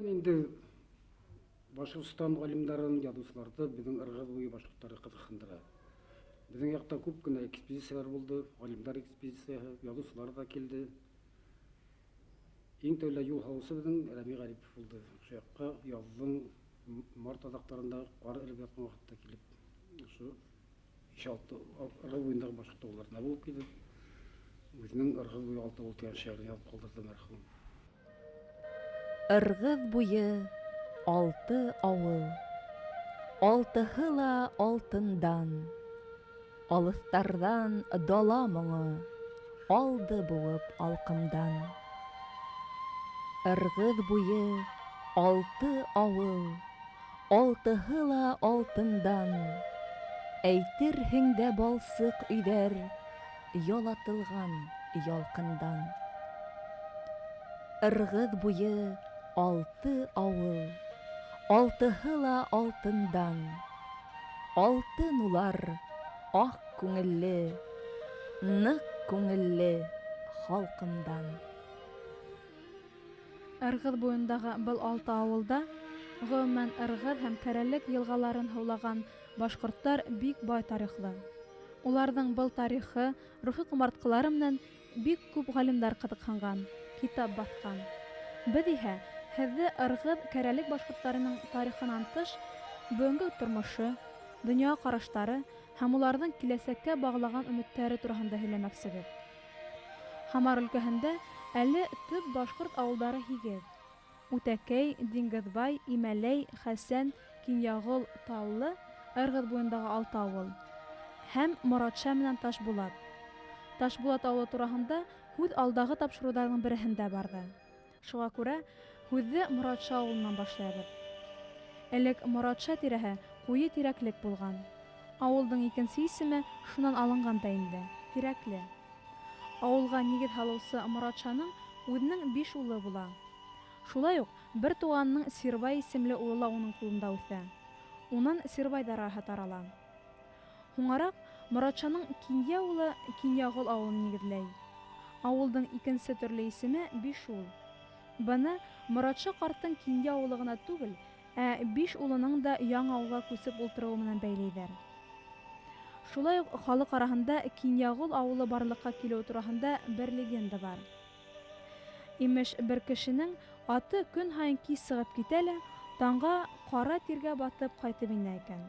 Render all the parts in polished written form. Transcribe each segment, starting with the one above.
Күптән инде Башҡортостан ғалимдарын, яҙыусыларҙы беҙҙең Ырғыҙ буйы башҡорттары ҡыҙыҡһындыра. Беҙҙең яҡта күп кенә экспедициялар булды, ғалимдар экспедицияһы, яҙыусылар ҙа килде. Иң тәүлә юл һалыусы беҙҙең Рәми Ғарипов булды. Ошо яҡҡа яҙҙың март аҙаҡтарында ҡар эреп ятҡан ваҡытта килеп, ошо Ишалты Ырғыҙ буйындағы башҡорт ауылдарында булып килеп, үҙенең «Ырғыҙ буйы алты ауыл» тигән шиғырын яҙып ҡалдырҙы мәрхүм. Ырғыҙ буйы алты ауыл, Алтыһы ла алтындан. Алыҫтарҙан дала моңо Алды быуып алҡымдан. Ырғыҙ буйы алты ауыл, Алтыһы ла алтындан. Әйтерһең дә балсыҡ өйҙәр Ялатылған ялҡындан. Ырғыҙ буйы алты ауыл, Алтыһы ла алтындан. Алтын улар аҡ күңелле, Ныҡ күңелле халҡымдан. Ырғыҙ буйындағы был алты ауылда, ғөмүмән, Ырғыҙ һәм Кәрәлек йылғаларын һыулаған башҡорттар бик бай тарихлы. Уларҙың был тарихы, рухи ҡомартҡылары менән бик күп ғалимдар ҡыҙыҡһынған, китап баҫҡан. Беҙ иһә һеҙҙе Ырғыҙ, Кәрәлек башҡорттарының тарихынан тыш, бөгөнгө тормошо, донъяға ҡараштары һәм уларҙың киләсәккә бағлаған өмөттәре тураһында һөйләмәксебеҙ. Һамар өлкәһендә әле төп башҡорт ауылдары һигеҙ: Үтәкәй, Диңгеҙбай, Имәләй, Хәсән, Кинйәғол, Таллы, Ырғыҙ буйындағы алты ауыл һәм Моратша менән Ташбулат. Ташбулат ауылы тураһында һүҙ алдағы тапшырыуҙарҙың береһендә барҙы. Шуға күрә һүҙҙе Моратша ауылынан башлайбыҙ. Элек Моратша тирәһе ҡуйы тирәклек булған. Ауылдың икенсе исеме шунан алынған да инде, Тирәкле. Ауылға нигеҙ һалыусы Моратшаның үҙенең биш улы була. Шулай уҡ бер туғанының Сирбай исемле улы ла уның ҡулында үҫә. Унан Сирбайҙар араһы тарала. Һуңараҡ Моратшаның кинйә улы Кинйәғол ауылын нигеҙләй. Ауылдың икенсе төрлө исеме Бишул. Быны Моратша ҡарттың кинйә улы ғына түгел, ә биш улының да яңы ауылға күсеп ултырыуы менән бәйләйҙәр. Шулай уҡ халыҡ араһында Кинйәғол ауылы барлыҡҡа килеүе тураһында бер легенда бар. Имеш, бер кешенең аты көн һайын кис сығып китә лә, таңға ҡара тиргә батып ҡайтып инә икән.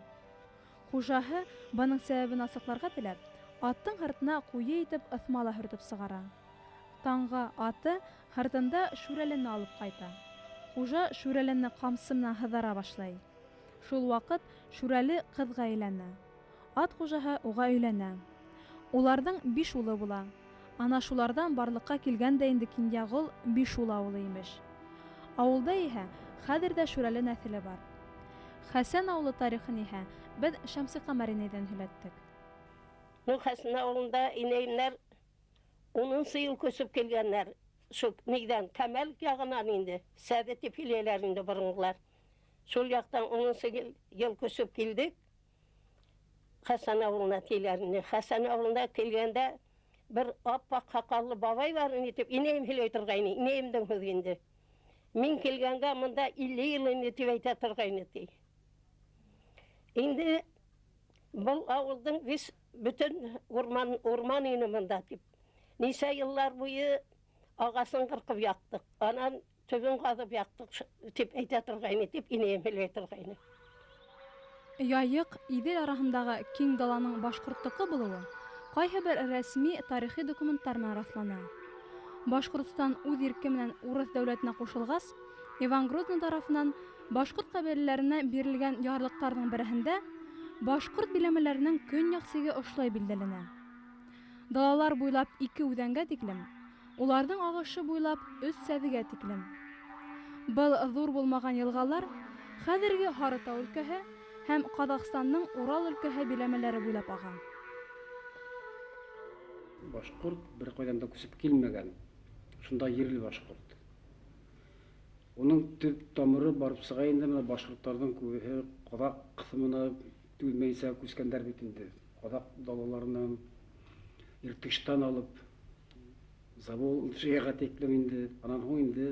Хужаһы, бының сәбәбен асыҡларға теләп, аттың һыртына ҡуйы итеп ыҫмала һөртөп сығара. Таңға аты һыртында шүрәлене алып ҡайта. Хужа шүрәлене ҡамсы менән һыҙыра башлай. Шул ваҡыт шүрәле ҡыҙға әйләнә. Ат хужаһы уға өйләнә. Уларҙың биш улы була. Ана шуларҙан барлыҡҡа килгән дә инде Кинйәғол Бишул ауылы, имеш. Ауылда иһә хәҙер дә Шүрәле нәҫеле бар. Хәсән ауылы тарихын иһә беҙ Шәмсиҡамәр инәйҙән һөйләттек. Ну, Хәсән ауылында инәйемдәр 10-нсы йыл күсеп килгәндәр. Шул нидән, Кәмәл яғынан инде. Сәҙе тип һөйләйләр инде боронғолар. Шул яҡтан 10-нсы йыл күсеп килдек. Хәсән ауылына тиләр инде. Хәсән ауылына килгәндә бер аппаҡ һаҡаллы бабай бар ине тип инәйем һөйләй торғайны. Инәйемдең һүҙе инде. Мин килгәнгә монда 50 йыл инде тип әйтә торғайны ти. Инде был ауылдың вис бөтөн урман урман ине монда тип. Нисә йыллар буйы ағасын ҡырҡып яҡтыҡ. Анан төбөн ҡаҙып яҡтыҡ тип әйтә торғайны тип инәйем һөйләй торғайны. Яйыҡ, Иҙел араһындағы киң даланың башҡорттоҡо булыуы ҡайһы бер рәсми тарихи документтар менән раҫлана. Башҡортостан үҙ ирке менән урыҫ дәүләтенә ҡушылғас, Иван Грозный тарафынан башҡорт ҡәбиләләренә бирелгән ярлыҡтарҙың береһендә башҡорт биләмәләренең көньяҡ сиге ошолай билдәләнә: Далалар буйлап ике үҙәнгә тиклем, уларҙың ағышы буйлап өс сәҙегә тиклем. Был ҙур булмаған йылғалар хәҙерге Һарытау өлкәһе һәм Ҡаҙағстандың Урал өлкәһе биләмәләре буйлап аға. Башҡорт бер ҡайҙан да күсеп килмәгән. Шунда ерле башҡорт. Уның төп тамыры барып сыға инде менә башҡорттарҙың күбеһе ҡаҙаҡ ҡыҫымына түҙмәйенсә күскәндәр бит инде. Ҡаҙаҡ далаларынан Иртыштан алып Заволжьеға тиклем инде. Анан һуң инде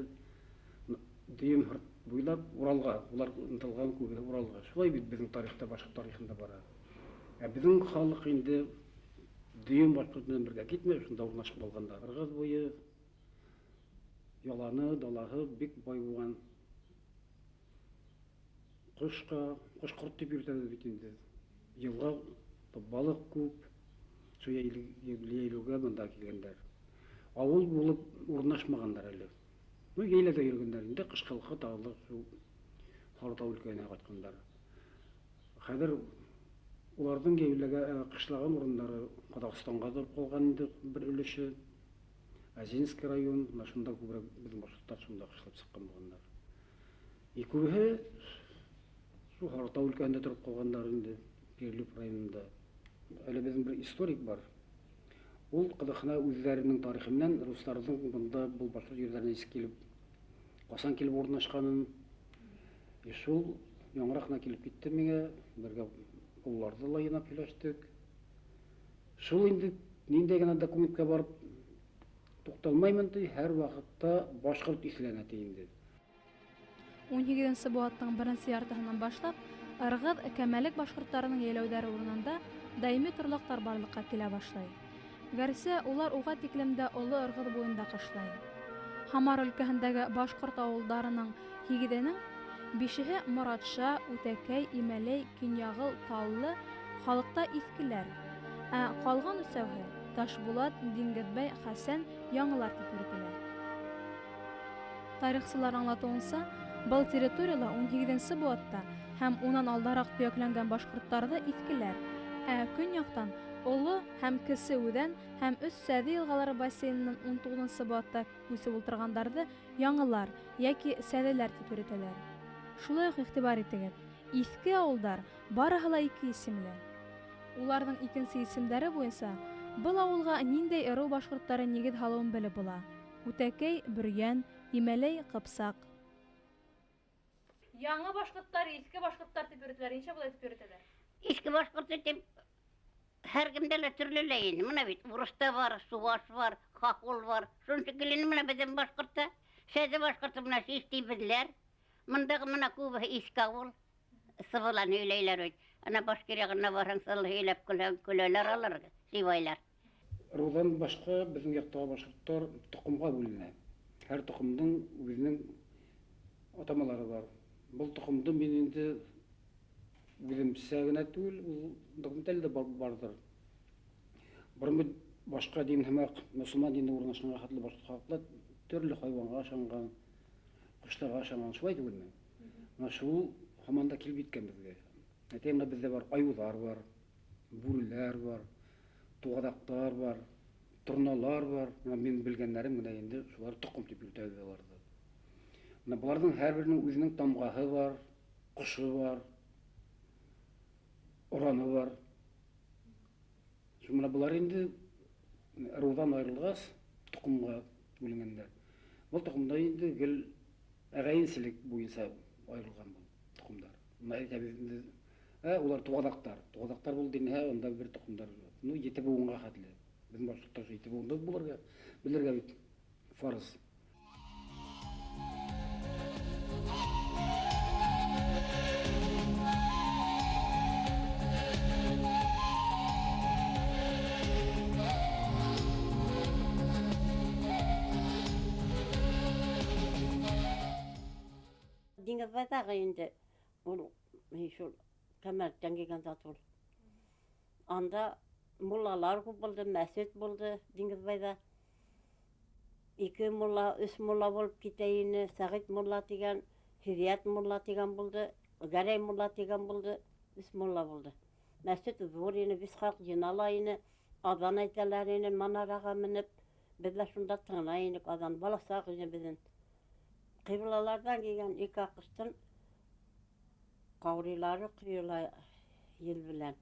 Дөйөм буйлап Уралға, улар ынтылған күбеһе Уралға. Шулай бит беҙҙең тарихта, башҡорт тарихында бара. Ә беҙҙең халыҡ инде дөйөм башҡорт менән бергә китмәй, шунда урынлашып ҡалғандар. Ырғыҙ буйы, яланы, далаһы бик бай булған. Ҡошҡа, ҡош-ҡорт тип йөрөтәбеҙ бит инде. Йылға, балыҡ күп. Шул йәйләүгә бында килгәндәр. Ауыл булып урынлашмағандар әле. Ну, йәйләүҙә йөрөгәндәр инде, ҡышҡылыҡҡа тағы ла шул Һарытау өлкәһенә ҡайтҡандар. Хәҙер уларҙың йәйләүгә ҡышлаған урындары Ҡаҙағстанға барып ҡалған инде бер өлөшө. Озинский район, мына шунда күберәк беҙҙең башҡорттар шунда ҡышлап сыҡҡан булғандар. И күбеһе шул Һарытау өлкәһендә тороп ҡалғандар инде, Перелюб районында. Әле беҙҙең бер историк бар. Ул ҡыҙыҡһына үҙҙәренең тарихы менән рустарҙың бында был башҡорт ерҙәренә нисек килеп, ҡасан килеп урынлашҡанын. И шул яңыраҡ ҡына килеп китте миңә, бергә уларҙы ла йыйнап һөйләштек. Шул инде ниндәй генә документҡа барып туҡталмаймын ти, һәр ваҡытта башҡорт иҫләнә ти инде. 18-нсе быуаттың беренсе яртыһынан башлап Ырғыҙ Кәмәлек башҡорттарының йәйләүҙәре урынында даими торлаҡтар барлыҡҡа килә башлай. Гәрсә улар уға тиклем дә Оло Ырғыҙ буйында ҡышлай. Һамар өлкәһендәге башҡорт ауылдарының 8-енең 5-еһе Моратша, Үтәкәй, Имәләй, Көньяғыл, Таллы халыҡта иҫкеләр, ә ҡалған өсәүһе Ташбулат, Диңгеҙбәй, Хәсән яңылар тип йөрөтөлә. Тарихсылар аңлатыуынса, был территорияла 18-нсе быуатта һәм унан алдараҡ төйәкләнгән башҡорттарҙы иҫкеләр, ә көньяҡтан Оло һәм Кесе үҙән һәм Өс Сәҙе йылғалары бассейнынан 19-нсы быуатта күсеп ултырғандарҙы яңылар йәки сәҙеләр тип йөрөтәләр. Шулай уҡ иғтибар итегеҙ, иҫке ауылдар барыһы ла ике исемле. Уларҙың икенсе исемдәре буйынса был ауылға ниндәй ырыу башҡорттары нигеҙ һалыуын белеп була. Үтәкәй, Бөрйән, Имәләй, Ҡыпсаҡ. Яңы башҡорттар, иҫке башҡорттар тип йөрөтәләр. Нисә былай тип йөрөтәләр? Иҫке башҡорт тип һәр кемдә лә төрлө лә инде. Мына бит урыҫта бар, суваш бар, хохол бар. Шуның шикелле мына беҙҙең башҡортта, сәҙе башҡорто мына иҫтибеҙләр. Мындағы мына күбеһе иҫке ауыл. Сыбылан һөйләйләр бит. Ана башҡир яғына барһаң, сылы һөйләп көләләр алар, сибайлар. Ырыуҙан башҡа беҙҙең яҡтағы башҡорттар тоҡомға бүленә. Һәр тоҡомдоң үҙенең атамалары бар. Был тоҡомдо мин инде үҙемсә генә түгел, ул документаль дә барҙыр. Борон бит башҡа дин һымаҡ, мосолман дине урынлашҡанға хәтле башҡорт халыҡлар төрлө хайуанға ышанған, ҡоштарға ышанған, шулай түгелме? Мына шул һаман да килеп еткән беҙгә. Әйтәйем, мына беҙҙә бар айыуҙар бар, бүреләр бар, туғаҙаҡтар бар, торналар бар. Мына мин белгәндәрем генә инде шулар тоҡом тип йөрөтәбеҙ уларҙы. Мына быларҙың һәр береһенең үҙенең тамғаһы бар, ҡошо бар, ораны бар. Шул мына былар инде ырыуҙан айырылғас тоҡомға бүленгәндәр. Был тоҡомда инде гел ағайынселек буйынса айырылған был тоҡомдар. Мына әйтәбеҙ инде, улар туғаҙаҡтар. Туғаҙаҡтар булды инде, унда бер тоҡомдар. Ну, ете быуынға хәтле. Беҙҙең башҡорттар ете быуында булырға, белергә бит фарыз. Диңгеҙбайҙағы инде ул шул Кәмәлектән килгән зат ул. Анда муллалар күп булды, мәсет булды Диңгеҙбайҙа. 2 мулла, 3 мулла булып китә ине. Сәғит мулла тигән, Һиҙиәт мулла тигән булды, Гәрәй мулла тигән булды, 3 мулла булды. Мәсет ҙур ине, беҙ халыҡ йыйнала ине, аҙан әйтәләр ине, манараға менеп, беҙ ҙә шунда тыңлай инек, аҙан баласаҡ ине беҙҙең. Ҡиблаларҙан килгән ике аҡыштың ҡаурыйлары ҡойола ел белән.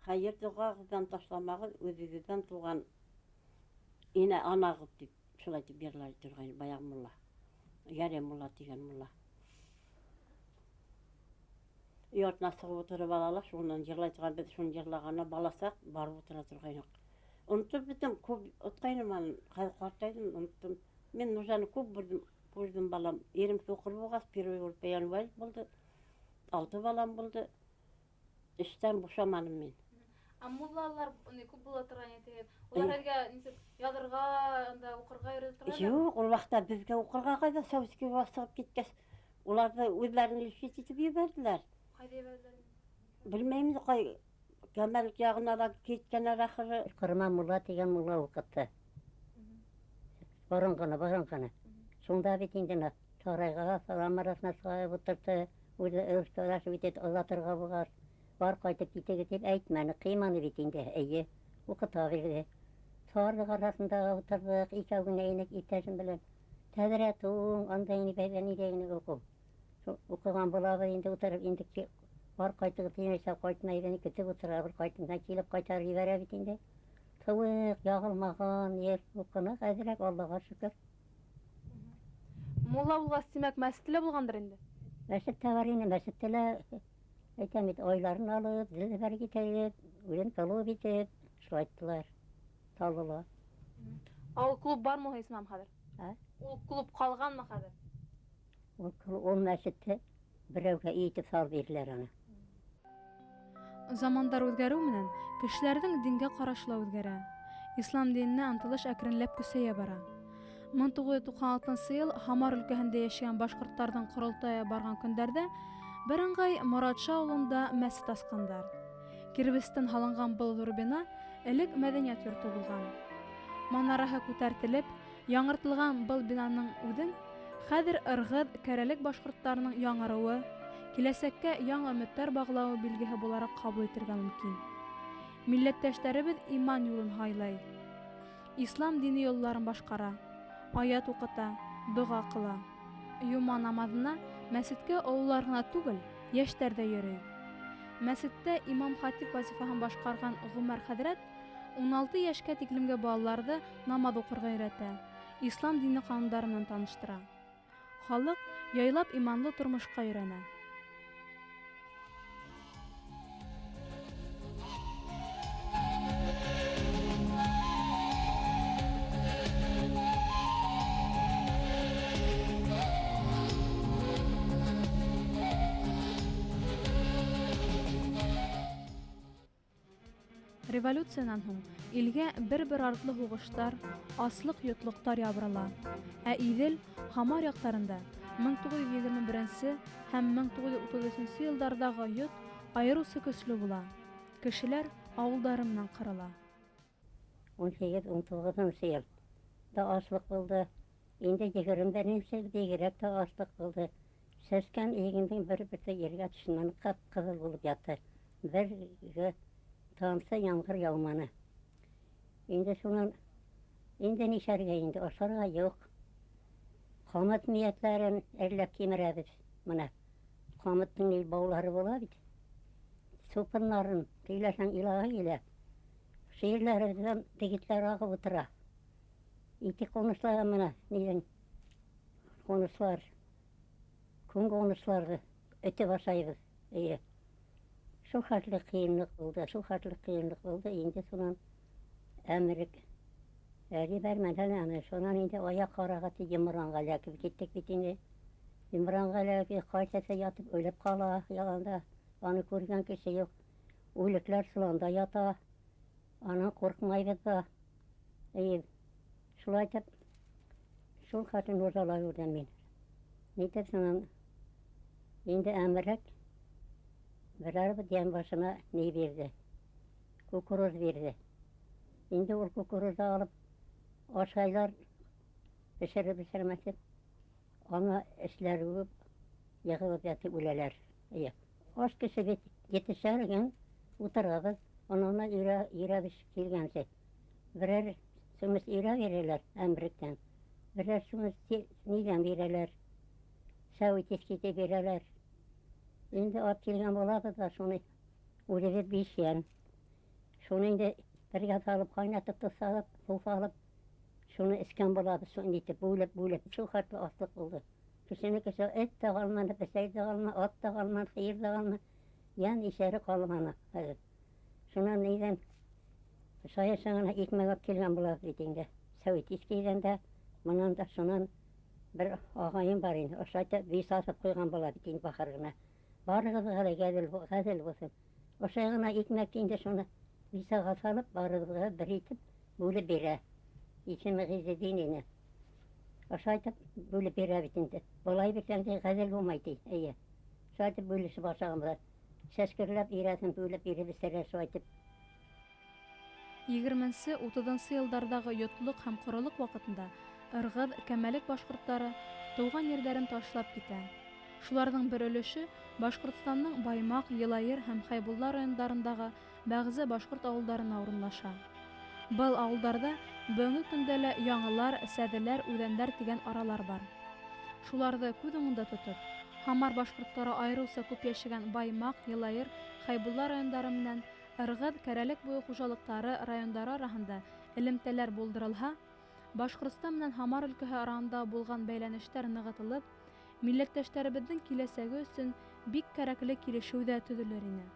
Хәйер доғағыҙҙан ташламағыҙ, үҙегеҙҙән тыуған инә анағыҙ тип, шулай тип йырлай торғайны баяғы мулла. Гәрәй мулла тигән мулла. Өй артына сығып ултырып ала ла, шунан йырлай торған, беҙ шуны йырлағанда баласаҡ барып ултыра торғайныҡ. Онотоп бөтөм, күп отҡайным аны, хәҙер ҡартайҙым, оноттом. Мин нужаны күп күрҙем, Күрҙем балам. Ирем һуҡыр булғас, первый группа инвалид булды. 6 балам булды. Эштән бушаманым мин. Ә муллалар күп була торған ине. Улар һеҙгә нисек яҙырға, анда уҡырға өйрәтә торған? Юҡ, ул ваҡытта беҙгә уҡырға ҡайҙа Советский власть сығып киткәс, уларҙы үҙҙәрен лишить итеп ебәрҙеләр. Ҡайҙа ебәрҙеләр? Белмәйем инде, ҡай Кәмәлек яғына ла киткәннәр ахыры. Ҡырма мулла тигән мулла уҡытты. Боронғоно. Шунда бит инде сарайға, салам араһына сығып ултырҙы, үҙе өҫтәләшеп итеп оҙатырға булғас, бар ҡайтып китегеҙ тип әйтмәне, ҡыйманы бит инде, эйе, уҡыта бирҙе. Сарҙыҡ араһында ултырҙыҡ, икәү генә инек иптәшем белән. Тәҙрә туң, анда инде бәйҙә ниҙә генә уҡыу. Шул уҡыған булабыҙ инде, ултырып инде бар ҡайтығыҙ тигәнсә ҡайтмай инде, көтөп ултырабыҙ, ҡайтмай килеп ҡайтарып ебәрә бит инде. Тыуыҡ, яғылмаған ер, уҡыныҡ әҙерәк, Аллаға шөкөр. Мулла булғас, тимәк, мәсеттә лә булғандыр инде? Мәсеттә бар ине, мәсеттә лә, әйтәм бит, айларын алып, зелбәр китереп, үҙен клуб итеп, шулай айттылар. Таллыла. Ә ул клуб бармы ул, Исмам, хәҙер? Ә? Ул клуб ҡалғанмы хәҙер? Ул мәсетте берәүгә өй итеп салып бирҙеләр аны. Замандар үҙгәреү менән кешеләрҙең дингә ҡарашы ла үҙгәрә. Ислам диненә ынтылыш әкренләп көсәйә бара. 1996 йыл Һамар өлкәһендә йәшәгән башҡорттарҙың ҡоролтайы барған көндәрҙә бер ыңғай Моратша ауылында мәсет асҡандар. Кирбестән һалынған был ҙур бина элек мәҙәниәт йорто булған. Манараһы күтәртелеп, яңыртылған был бинаның үҙен хәҙер Ырғыҙ, Кәрәлек башҡорттарының яңырыуы, киләсәккә яңы өмөттәр бағлауы билгеһе булараҡ ҡабул итергә мөмкин. Милләттәштәребеҙ иман юлын һайлай. Ислам дини йолаларын башҡара, аят уҡыта, доға ҡыла. Йома намаҙына мәсеткә ололар ғына түгел, йәштәр ҙә йөрөй. Мәсеттә имам-хатип вазифаһын башҡарған Ғүмәр хәҙрәт 16 йәшкә тиклемге балаларҙы намаҙ уҡырға өйрәтә, ислам дине ҡанундары менән таныштыра. Халыҡ яйлап иманлы тормошҡа өйрәнә. Революциянан һуң илгә бер-бер артлы һуғыштар, аслыҡ-йотлоҡтар ябырыла. Ә Иҙел, Һамар яҡтарында 1921 һәм 1933 йылдарҙағы йот айырыуса көслө була. Кешеләр ауылдары менән ҡырыла. Ун һигеҙ, ун туғыҙынсы йыл да аслыҡ булды. Инде 21-нсе йыл бигерәк тә аслыҡ булды. Сәскән игендең бер бөртө ергә төшмәне, ҡып-ҡыҙыл булып ятты. Бер тамсы ямғыр яуманы. Инде шунан, инде нишәргә инде, ашарға юҡ. Ҡамыт миәтләрен әрләп кимерәбеҙ. Мына ҡамыттың ил баулары була бит. Супыннарын көйләсәң илағы килә. Ширләребеҙҙән дегетләр ағып ултыра. Ите ҡунышлаған мына ниҙең ҡунышлар, күн ҡунышларҙы өтөп ашайбыҙ. Эйе. Шул хәтле ҡыйынлыҡ булды, шул хәтле ҡыйынлыҡ булды. Инде шунан әмерек ебәрмәнеләр аны. Шунан инде аяҡ араға тип йомранға эләгеп киттек бит инде. Йомранға эләгеп ҡайсыһы ятып үлеп ҡала яланда. Аны күргән кеше юҡ. Үлекләр соланда ята. Анан ҡурҡмайбыҙ ҙа. Эйе, шулай итеп шул хәтле нужала күрҙем мин. Нитеп шунан инде әмерек берәр йән башына ни бирҙе? Кукуруз бирҙе. Инде ул кукурузды алып ашайлар, бешереп бешермәҫ, ана эшләр үбеп, йығылып ятып үләләр. Эйе. Аш кеше бит етешәр икән, ултырабыҙ, анана өйрә бешеп килгәнсе. Берәр сүмес өйрә бирәләр әмректән. Берәр сүмес нидән бирәләр? Сәүит китеп бирәләр. Инде ат килгән булабыҙ ҙа шуны үҙебеҙ биш йән. Шуны инде бергә һалып, ҡайнатып, тоҙ һалып, һыу һалып, шуны эскән булабыҙ, шуны итеп бүлеп-бүлеп. Шул хәтле аслыҡ булды. Кешене кеше эт тә ҡалманы, бесәй ҙә ҡалманы, ат та ҡалманы, һыйыр ҙа ҡалманы, йән ишәре ҡалманы хәҙер. Шунан нейҙән шая-шаңына икмәк алып килгән булабыҙ бит инде. Сәүит искейҙән дә, мынан да шунан Бер ағайым бар инде, ошо әйтә, бис аҫып ҡуйған була бит инде бахыр ғына. Барығыҙға ла ғәҙел, ғәҙел булһын. Ошай ғына икмәк инде шуны бисаға салып, барыбыҙға бер итеп бүлеп бирә. Исеме Ғизетдин ине. Ошо әйтеп бүлеп бирә бит инде. Былай бирсәң ти ғәҙел булмай ти, эйе. Шулай итеп бүлешеп ашаған. Сәскерләп ирәсен бүлеп биреп эсерә шулай итеп. 20-30 йылдарҙағы йотлоҡ һәм ҡоролоҡ ваҡытында Ырғыҙ, Кәмәлек башҡорттары тыуған ерҙәрен ташлап китә. Шуларҙың бер өлөшө Башҡортостандың Баймаҡ, Йылайыр һәм Хәйбулла райондарындағы бәғзе башҡорт ауылдарына урынлаша. Был ауылдарҙа бөгөнгө көндә лә Яңылар, Сәҙеләр, Үҙәндәр тигән аралар бар. Шуларҙы күҙ уңында тотоп, Һамар башҡорттары айырыуса күп йәшәгән Баймаҡ, Йылайыр, Хәйбулла райондары менән Ырғыҙ, Кәрәлек буйы хужалыҡтары райондары араһында элемтәләр булдырылһа, Башҡортостан менән Һамар өлкәһе араһында булған бәйләнештәр нығытылып, милләттәштәребеҙҙең киләсәге өсөн бик кәрәкле килешеү ҙә төҙөлөр ине.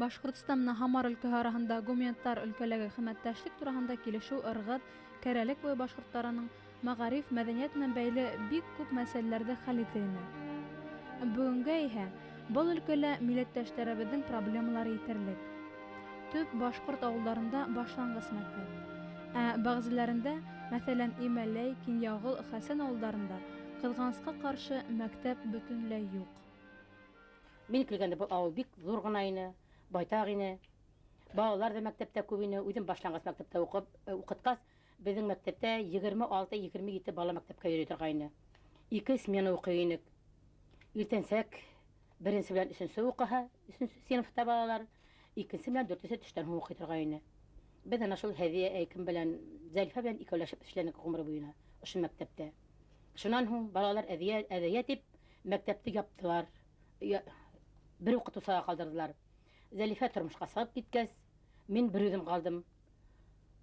Башҡортостан менән Һамар өлкәһе араһында гуманитар өлкәләге хеҙмәттәшлек тураһында килешеү Ырғыҙ, Кәрәлек буйы башҡорттарының мәғариф, мәҙәниәт менән бәйле бик күп мәсьәләләрҙе хәл итер ине. Бөгөнгә иһә был өлкәлә милләттәштәребеҙҙең проблемалары етерлек. Төп башҡорт ауылдарында башланғыс мәктәп. Ә бәғзеләрендә, мәҫәлән, Имәләй, Кинйәғол, Хәсән ауылдарында ҡыҙғанысҡа ҡаршы мәктәп бөтөнләй юҡ. Мин килгәндә был ауыл бик ҙур ғына ине, байтаҡ ине. Балалар ҙа мәктәптә күп ине. Үҙем башланғыс мәктәптә уҡытҡас, беҙҙең мәктәптә 26-27 бала мәктәпкә йөрөй торғайны. 2 смена уҡый инек. Иртәнсәк беренсе белән өсөнсө уҡыһа, өсөнсө синыфта балалар, икенсе белән дүртенсе төштән һуң уҡый торғайны. Беҙ ана шул Һәҙиә әйкем белән Зәлифә белән икәүләшеп эшләнек ғүмер буйына ошо мәктәптә. Шунан һуң балалар әҙәйә тип мәктәпте яптылар. Бер уҡытыусыға ҡалдырҙылар. Зәлифә тормошҡа сығып киткәс, мин бер үҙем ҡалдым.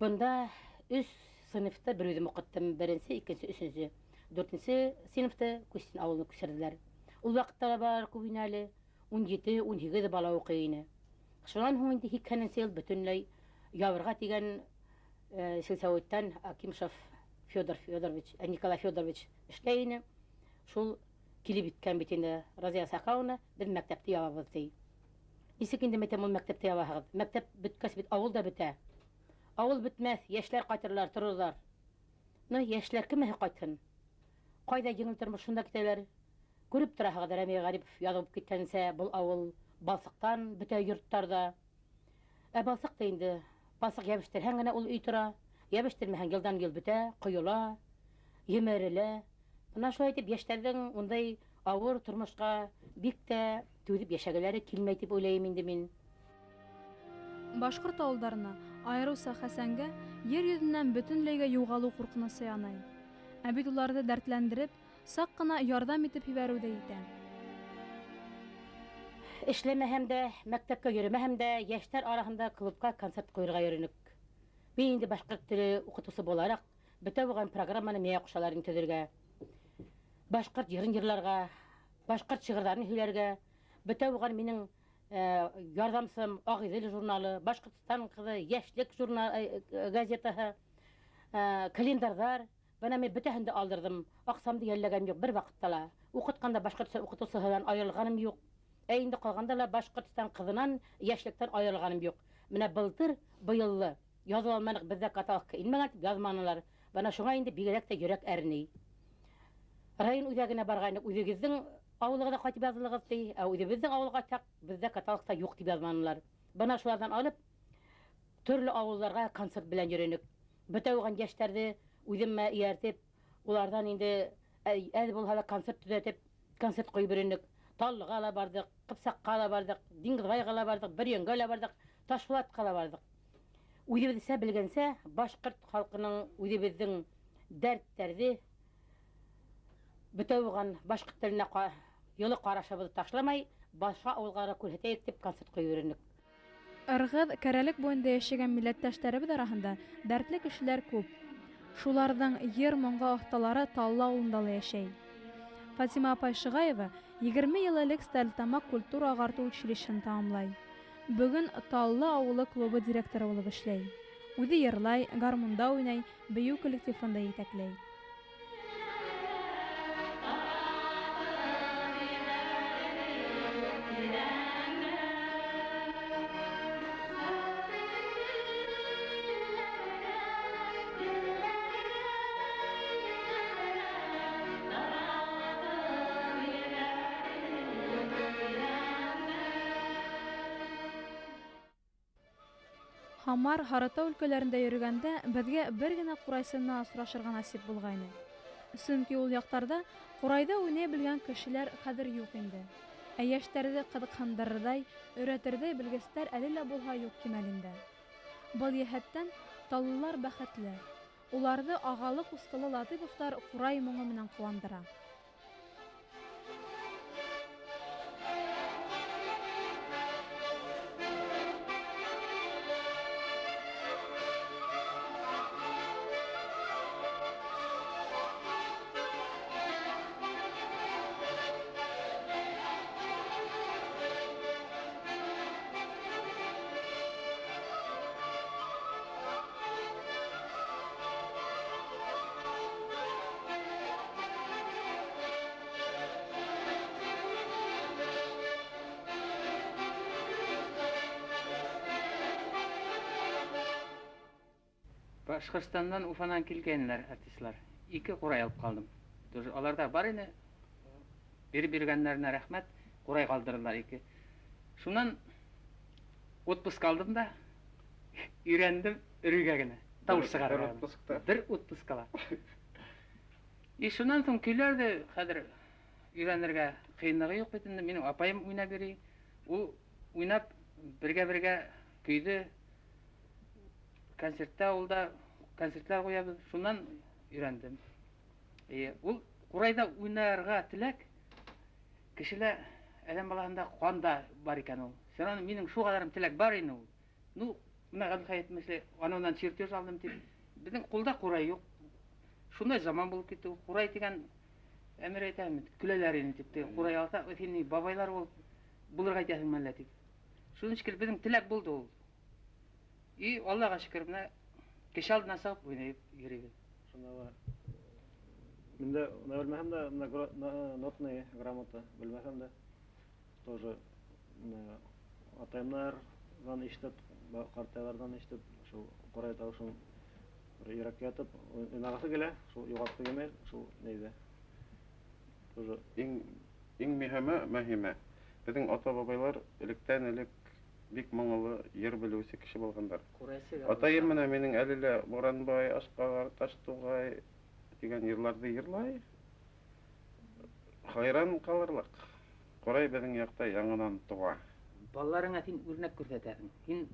Бында 3 сыныфта бер үҙем уҡыттым. Беренсе, икенсе, өсөнсө. Дүртенсе сыныфты Күстин ауылына күсерҙеләр. Ул ваҡытта ла балалар күп ине әле. 17-18 бала уҡый ине. Шунан һуң инде һикһәненсе йыл бөтөнләй ябырға тигән сельсоветтан Акимшев Федор Федорович, Николай Федорович эшләй ине. Шул килеп еткән бит инде Разия Саҡауовна, беҙ мәктәпте ябабыҙ ти. Нисек инде мәйтәм, ул мәктәпте ябаһығыҙ? Мәктәп бөткәс бит ауыл да бөтә. Ауыл бөтмәҫ, йәшләр ҡайтырлар, торорҙар. Ну, йәшләр кемәһе ҡайтһын? Ҡайҙа еңел тормош, шунда китәләр. Күреп тораһығыҙ, Рәми Ғарипов яҙып киткәнсә, был ауыл балсыҡтан бөтә йорттарҙа. Ә балсыҡ та инде, балсыҡ йәбештерһәң генә ул өй тора, йәбештермәһәң йылдан йыл бөтә, ҡойола, емерелә. Бына шулай итеп йәштәрҙең ундай ауыр тормошҡа бик тә түҙеп йәшәгеләре килмәй тип уйлайым инде мин. Башҡорт ауылдарына, айырыуса Хәсәнгә, ер йөҙөнән бөтөнләйгә юғалыу ҡурҡынысы янай. Ә бит уларҙы дәртләндереп, саҡ ҡына ярҙам итеп ебәреү ҙә етә. Эшләмәһәм дә, мәктәпкә йөрөмәһәм дә, йәштәр араһында клубҡа концерт ҡуйырға йөрөнөк. Мин инде башҡорт теле уҡытыусы булараҡ, бөтә булған программаны миңә ҡушалар инде төҙөргә. Башҡорт йырын йырларға, башҡорт шиғырҙарын һөйләргә, бөтә булған минең ярҙамсым Ағиҙел журналы, Башҡортостан ҡыҙы, Йәшлек журнал, газетаһы, календарҙар. Бына мин бөтәһен дә алдырҙым. Аҡсамды йәлләгәнем юҡ бер ваҡытта ла. Уҡытҡанда башҡортса уҡытыусыһынан айырылғаным юҡ. Ә инде ҡалғанда ла Башҡортостан ҡыҙынан, Йәшлектән айырылғаным юҡ. Менә былтыр, быйыллы яҙыла алманыҡ, беҙҙә каталогка инмәгән тип яҙманылар. Бына шуңа инде бигерәк тә йөрәк әрней. Район үҙәгенә барғайныҡ, үҙегеҙҙең ауылығыҙға ҡайтып яҙылығыҙ ти, ә үҙебеҙҙең ауылға ҡайтһаҡ, беҙҙә каталогта юҡ тип яҙманылар. Бына шуларҙан алып төрлө ауылдарға концерт белән йөрөнөк. Бөтә булған йәштәрҙе үҙемә эйәртеп, уларҙан инде әҙ булһа ла концерт төҙәтеп, концерт ҡуйып йөрөнөк. Таллыға ла барҙыҡ, Ҡыпсаҡҡа ла барҙыҡ, Диңгеҙбайға ла барҙыҡ, Бөрйәнгә лә барҙыҡ, Ташбулатҡа ла барҙыҡ. Үҙебеҙсә белгәнсә, башҡорт халҡының үҙебеҙҙең дәрттәрҙе бөтә булған башҡорт теленә йылы ҡарашыбыҙҙы ташламай, башҡа ауылға күрһәтәйек тип концерт ҡуйып йөрөнөк. Ырғыҙ, Кәрәлек буйында йәшәгән милләттәштәребеҙ араһында дәртле кешеләр күп. Шуларҙың йыр-моңға оҫталары Таллы ауылында ла йәшәй. Фатима апай Шиғаева 20 йыл элек Стәрлетамаҡ культура ағартыу училищеһын тамамлай. Бөгөн Таллы ауылы клубы директоры булып эшләй. Үҙе йырлай, гармунда уйнай, бейеү коллективын да етәкләй. Һамар, Һарытау өлкәләрендә йөрөгәндә беҙгә бер генә ҡурайсы менән осрашырға насип булғайны. Сөнки ул яҡтарҙа ҡурайҙа уйнай белгән кешеләр хәҙер юҡ инде. Ә йәштәрҙе ҡыҙыҡһындырырҙай, өйрәтерҙәй белгестәр әле лә булһа юҡ кимәлендә. Был йәһәттән таллылар бәхетле. Уларҙы ағалы-ҡустылы Латыповтар ҡурай моңо менән ҡыуандыра. Башҡортостандан, Уфанан килгәнләр артистлар. 2 ҡурай алып ҡалдым. Тоже аларҙа бар ине. Биреп биргәндәренә рәхмәт, ҡурай ҡалдырҙылар 2. Шунан отпуск алдым да өйрәндем өрөгә генә. Тауыш сығарырға. Бер отпускта. Бер отпускала. И шунан һуң көйләрҙе хәҙер өйрәнергә ҡыйынлығы юҡ бит инде. Минең апайым уйнап йөрөй. Ул уйнап бергә-бергә көйҙө концертта ул да концертлар ҡуябыҙ. Шунан өйрәндем. Ул ҡурайҙа уйнарға теләк кешелә әҙәм балаһында ҡанда бар икән ул. Все равно минең шул ҡәҙәрем теләк бар ине ул. Ну, бына Ғәбделхәй әйтмешле, анауынан чертеж алдым тип. Беҙҙең ҡулда ҡурай юҡ. Шундай заман булып китте. Ҡурай тигән әмер әйтәм, көләләр ине тип. Теге ҡурай алһа, һин ни бабайлар булып булырға итәһеңме әллә тип. Шуның шикелле беҙҙең теләк булды ул. И Аллаға шөкөр, бына кеше алдына сығып уйнап йөрөйбөҙ. Шунда ла мин дә уны белмәһәм дә, бына нотный грамота белмәһәм дә, тоже бына атайымдарҙан ишетеп, ҡартайларҙан ишетеп, шул ҡурай тауышын бер йөрәккә ятып уйнағыһы килә, шул юғалтҡы килмәй, шул нейҙе. Тоже иң мөһиме, беҙҙең ата-бабайлар электән элек бик моңло йыр белеүсе кеше булғандар. Ҡурайсы Атайым менән минең әле лә Буранбай, Ашҡағар, Таштуғай тигән йырларҙы йырлай. Хайран ҡалырлыҡ. Ҡурай беҙҙең яҡта яңынан тыуа. Балаларыңа һин үрнәк күрһәтәһең. Һин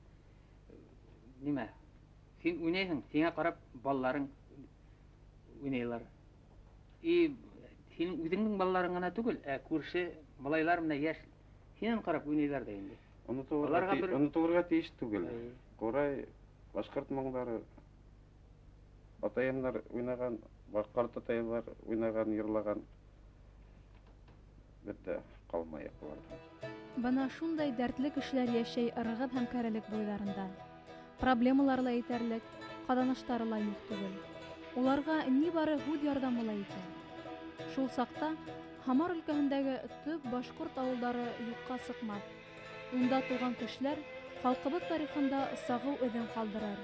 нимә? Һин уйнайһың, һиңә ҡарап балаларың уйнайлар. И һинең үҙеңдең балаларың ғына түгел, ә күрше малайлар менән йәш һинән ҡарап уйнайҙар ҙа инде. Аларға бер Онотолорға тейеш түгел. Эйе. Ҡурай, башҡорт моңдары, атайымдар уйнаған, ҡарт атайымдар уйнаған, йырлаған. Беҙ ҙә ҡалмайыҡ уларҙан. Бына шундай дәртле кешеләр йәшәй Ырғыҙ һәм Кәрәлек буйҙарында. Проблемалары ла етерлек, ҡаҙаныштары ла юҡ түгел. Уларға ни бары һүҙ ярҙамы ла етә. Шул саҡта Һамар өлкәһендәге төп башҡорт ауылдары юҡҡа сыҡмаҫ. Унда тыуған кешеләр халҡыбыҙ тарихында сағыу эҙен ҡалдырыр,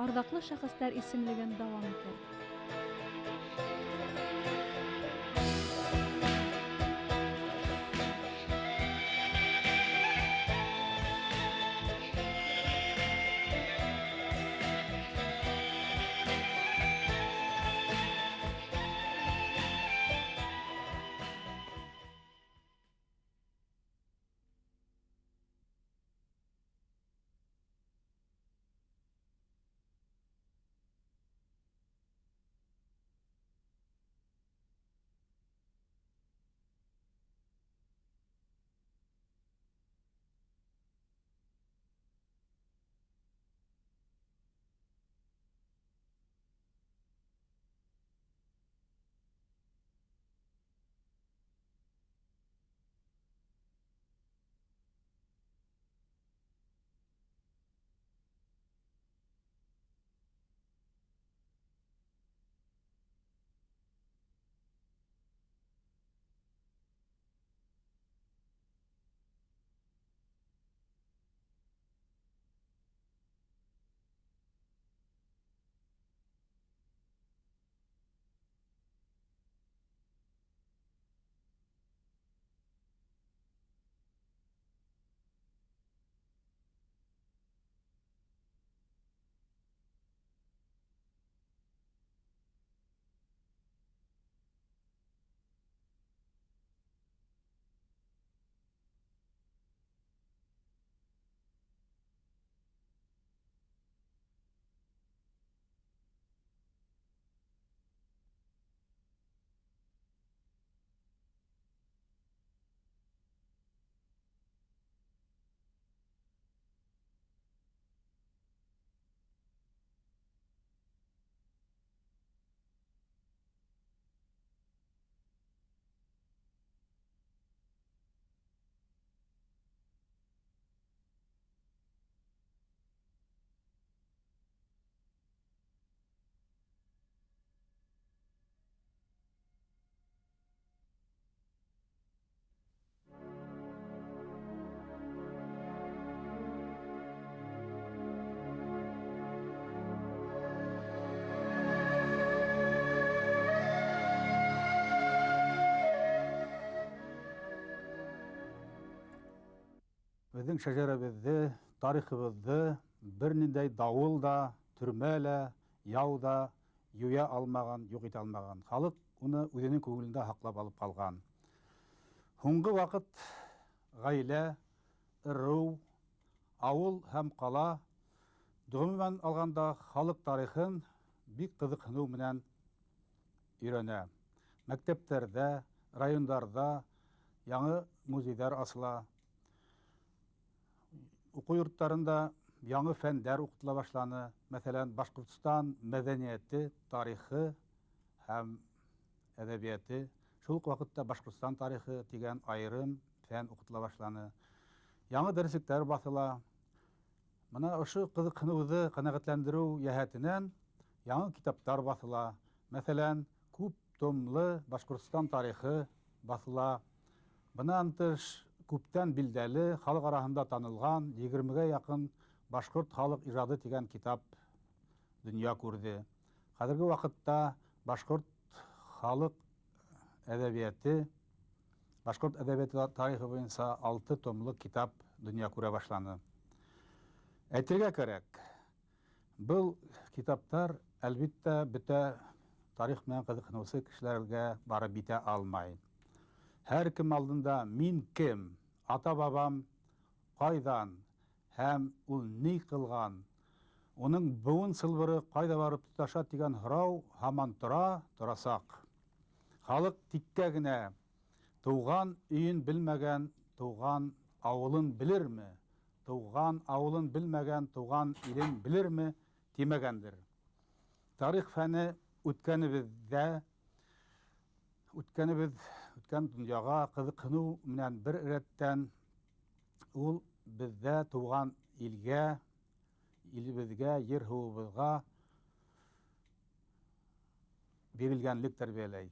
арҙаҡлы шәхестәр исемлеген дауам итер. Беҙҙең шәжәрәбеҙҙе, тарихыбыҙҙы бер ниндәй дауыл да, төрмә лә, яу да юя алмаған, юҡ итә алмаған. Халыҡ уны үҙенең күңелендә һаҡлап алып ҡалған. Һуңғы ваҡыт ғаилә, ырыу, ауыл һәм ҡала, ғөмүмән алғанда, халыҡ тарихын бик ҡыҙыҡһыныу менән өйрәнә. Мәктәптәрҙә, райондарҙа яңы музейҙар асыла. Уҡыу йорттарында яңы фәндәр уҡытыла башланы. Мәҫәлән, Башҡортостан мәҙәниәте, тарихы һәм әҙәбиәте, шул уҡ ваҡытта Башҡортостан тарихы тигән айырым фән уҡытыла башланы. Яңы дәреслектәр баҫыла. Бына ошо ҡыҙыҡһыныуҙы ҡәнәғәтләндереү йәһәтенән яңы китаптар баҫыла. Мәҫәлән, күп томлы Башҡортостан тарихы баҫыла. Бынан тыш, күптән билдәле, халыҡ араһында танылған 20-гә яҡын башҡорт халыҡ ижады тигән китап донъя күрҙе. Хәҙерге ваҡытта башҡорт халыҡ әҙәбиәте, башҡорт әҙәбиәте тарихы буйынса 6 томлы китап донъя күрә башланы. Әйтергә кәрәк, был китаптар, әлбиттә, бөтә тарих менән ҡыҙыҡһыныусы кешеләргә барып етә алмай. Һәр кем алдында мин кем, ата-бабам ҡайҙан һәм ул ни ҡылған, уның быуын сылбыры ҡайҙа барып тоташа тигән һорау һаман тора, торасаҡ. Халыҡ тиккә генә тыуған өйөн белмәгән тыуған ауылын белерме, тыуған ауылын белмәгән тыуған илен белерме тимәгәндер. Тарих фәне үткәнебеҙҙә, үткәнебеҙ, үткән донъяға ҡыҙыҡһыныу менән бер рәттән ул беҙҙә тыуған илгә, илебеҙгә, ер һыуыбыҙға бирелгәнлек тәрбиәләй.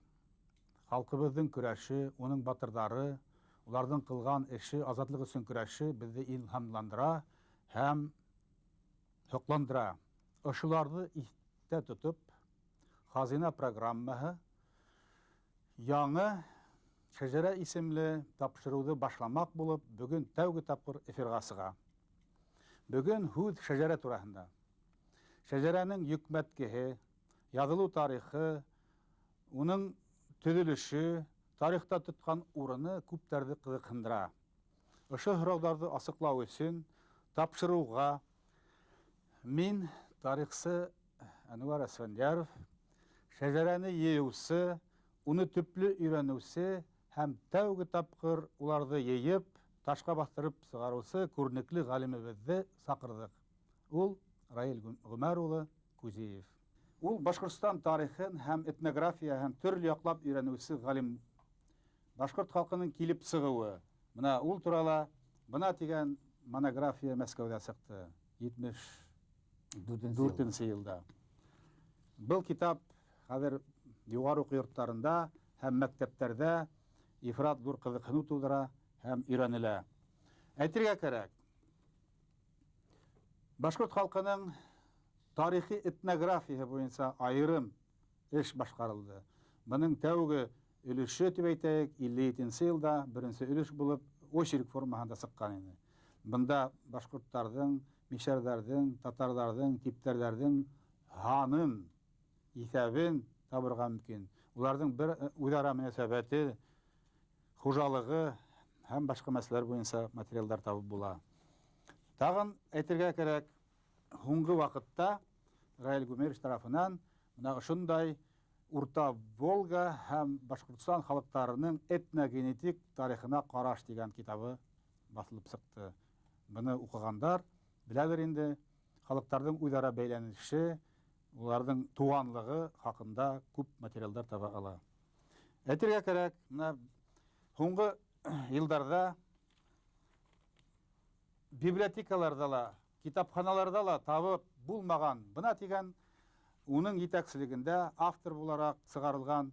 Халҡыбыҙҙың көрәше, уның батырҙары, уларҙың ҡылған эше, азатлыҡ өсөн көрәше беҙҙе илһамландыра һәм һоҡландыра. Ошоларҙы иҫтә тотоп, Хазина программаһы яңы Шәжәрә исемле тапшырыуҙы башламаҡ булып, бөгөн тәүге тапҡыр эфирға сыға. Бөгөн һүҙ шәжәрә тураһында. Шәжәрәнең йөкмәткеһе, яҙылыу тарихы, уның төҙөлөшө, тарихта тотҡан урыны күптәрҙе ҡыҙыҡһындыра. Ошо һорауҙарҙы асыҡлау өсөн тапшырыуға мин, тарихсы Әнүәр Әсфәндиәров, шәжәрәне йыйыусы, уны төплө өйрәнеүсе һәм тәүге тапҡыр уларҙы йыйып, ташҡа баҫтырып сығарыусы күренекле ғалимебеҙҙе саҡырҙыҡ. Ул Раил Ғүмәр улы Кузиев. Ул Башҡортостан тарихын һәм этнографияһын төрлө яҡлап өйрәнеүсе ғалим. Башҡорт халҡының килеп сығыуы, бына ул турала бына тигән монография Мәскәүҙә сыҡты 74-нсе йылда. Был китап хәҙер юғары уҡыу йорттарында һәм мәктәптәрҙә ифрат ҙур ҡыҙыҡһыныу тыуҙыра һәм өйрәнелә. Әйтергә кәрәк, башҡорт халҡының тарихи этнографияһы буйынса айырым эш башҡарылды. Бының тәүге өлөшө тип әйтәйек, 57-нсе йылда беренсе өлөш булып очерк формаһында сыҡҡан ине. Бында башҡорттарҙың, мишәрҙәрҙең, татарҙарҙың, типтәрҙәрҙең һанын, иҫәбен табырға мөмкин. Уларҙың бер үҙ-ара мөнәсәбәте, хужалығы һәм башҡа мәсьәләләр буйынса материалдар табып була. Тағын әйтергә кәрәк, һуңғы ваҡытта Раил Гумерович тарафынан бына ошондай Урта Волга һәм Башҡортостан халыҡтарының этногенетик тарихына ҡараш тигән китабы баҫылып сыҡты. Быны уҡығандар беләлер инде, халыҡтарҙың үҙ-ара бәйләнеше, уларҙың туғанлығы хаҡында күп материалдар таба ала. Әйтергә кәрәк, бына һуңғы йылдарҙа библиотекаларҙа ла, китапханаларҙа ла табып булмаған бына тигән уның етәкселегендә автор булараҡ сығарылған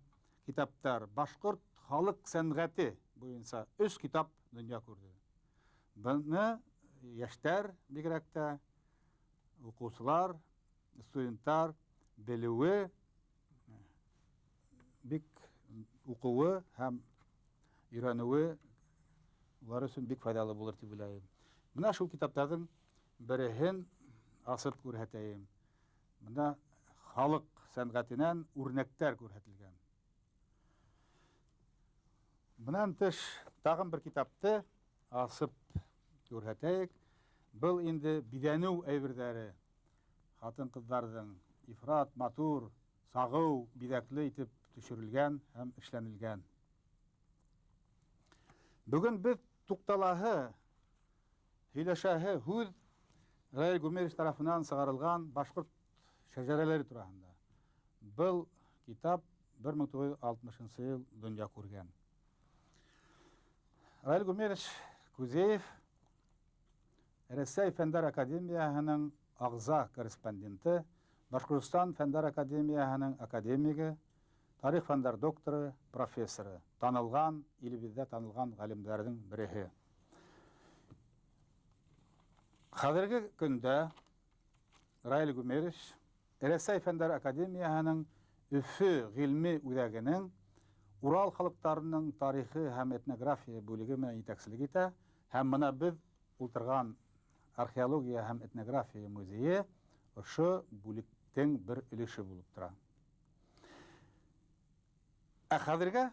китаптар башҡорт халыҡ сәнғәте буйынса 3 китап донъя күрҙе. Быны йәштәр бигерәк тә уҡыусылар, студенттар белеүе, бик уҡыуы һәм өйрәнеүе улар өсөн бик файҙалы булыр тип уйлайым. Менә шул китаптарҙың береһен асып күрһәтәйем. Бында халыҡ сәнғәтенән үрнәктәр күрһәтелгән. Бынан тыш тағын бер китапты асып күрһәтәйек. Был инде биҙәнеү әйберҙәре. Ҡатын-ҡыҙҙарҙың ифрат матур, сағыу, биҙәкле итеп төшөрөлгән һәм эшләнелгән. Бөгөн беҙ туҡталаһы, һөйләшәһе һүҙ Раил Гумерович тарафынан сығарылған башҡорт шәжәрәләре тураһында. Был китап 1960 йыл донъя күргән. Раил Гумерович Кузеев Рәсәй Фәндәр Академияһының ағза корреспонденты, Башҡортостан Фәндәр Академияһының академигы, тарих фәндәр докторы, профессоры, танылған, илебеҙҙә танылған ғалимдарҙың береһе. Хәҙерге көндә Раил Гумерович Рәсәй Фәндәр Академияһының Өфө ғилми үҙәгенең Урал халыҡтарының тарихы һәм этнография бүлеге менән етәкселек итә, һәм бына беҙ ултырған археология һәм этнография музейы ошо бүлектең бер өлөшө булып тора. Ә хәҙергә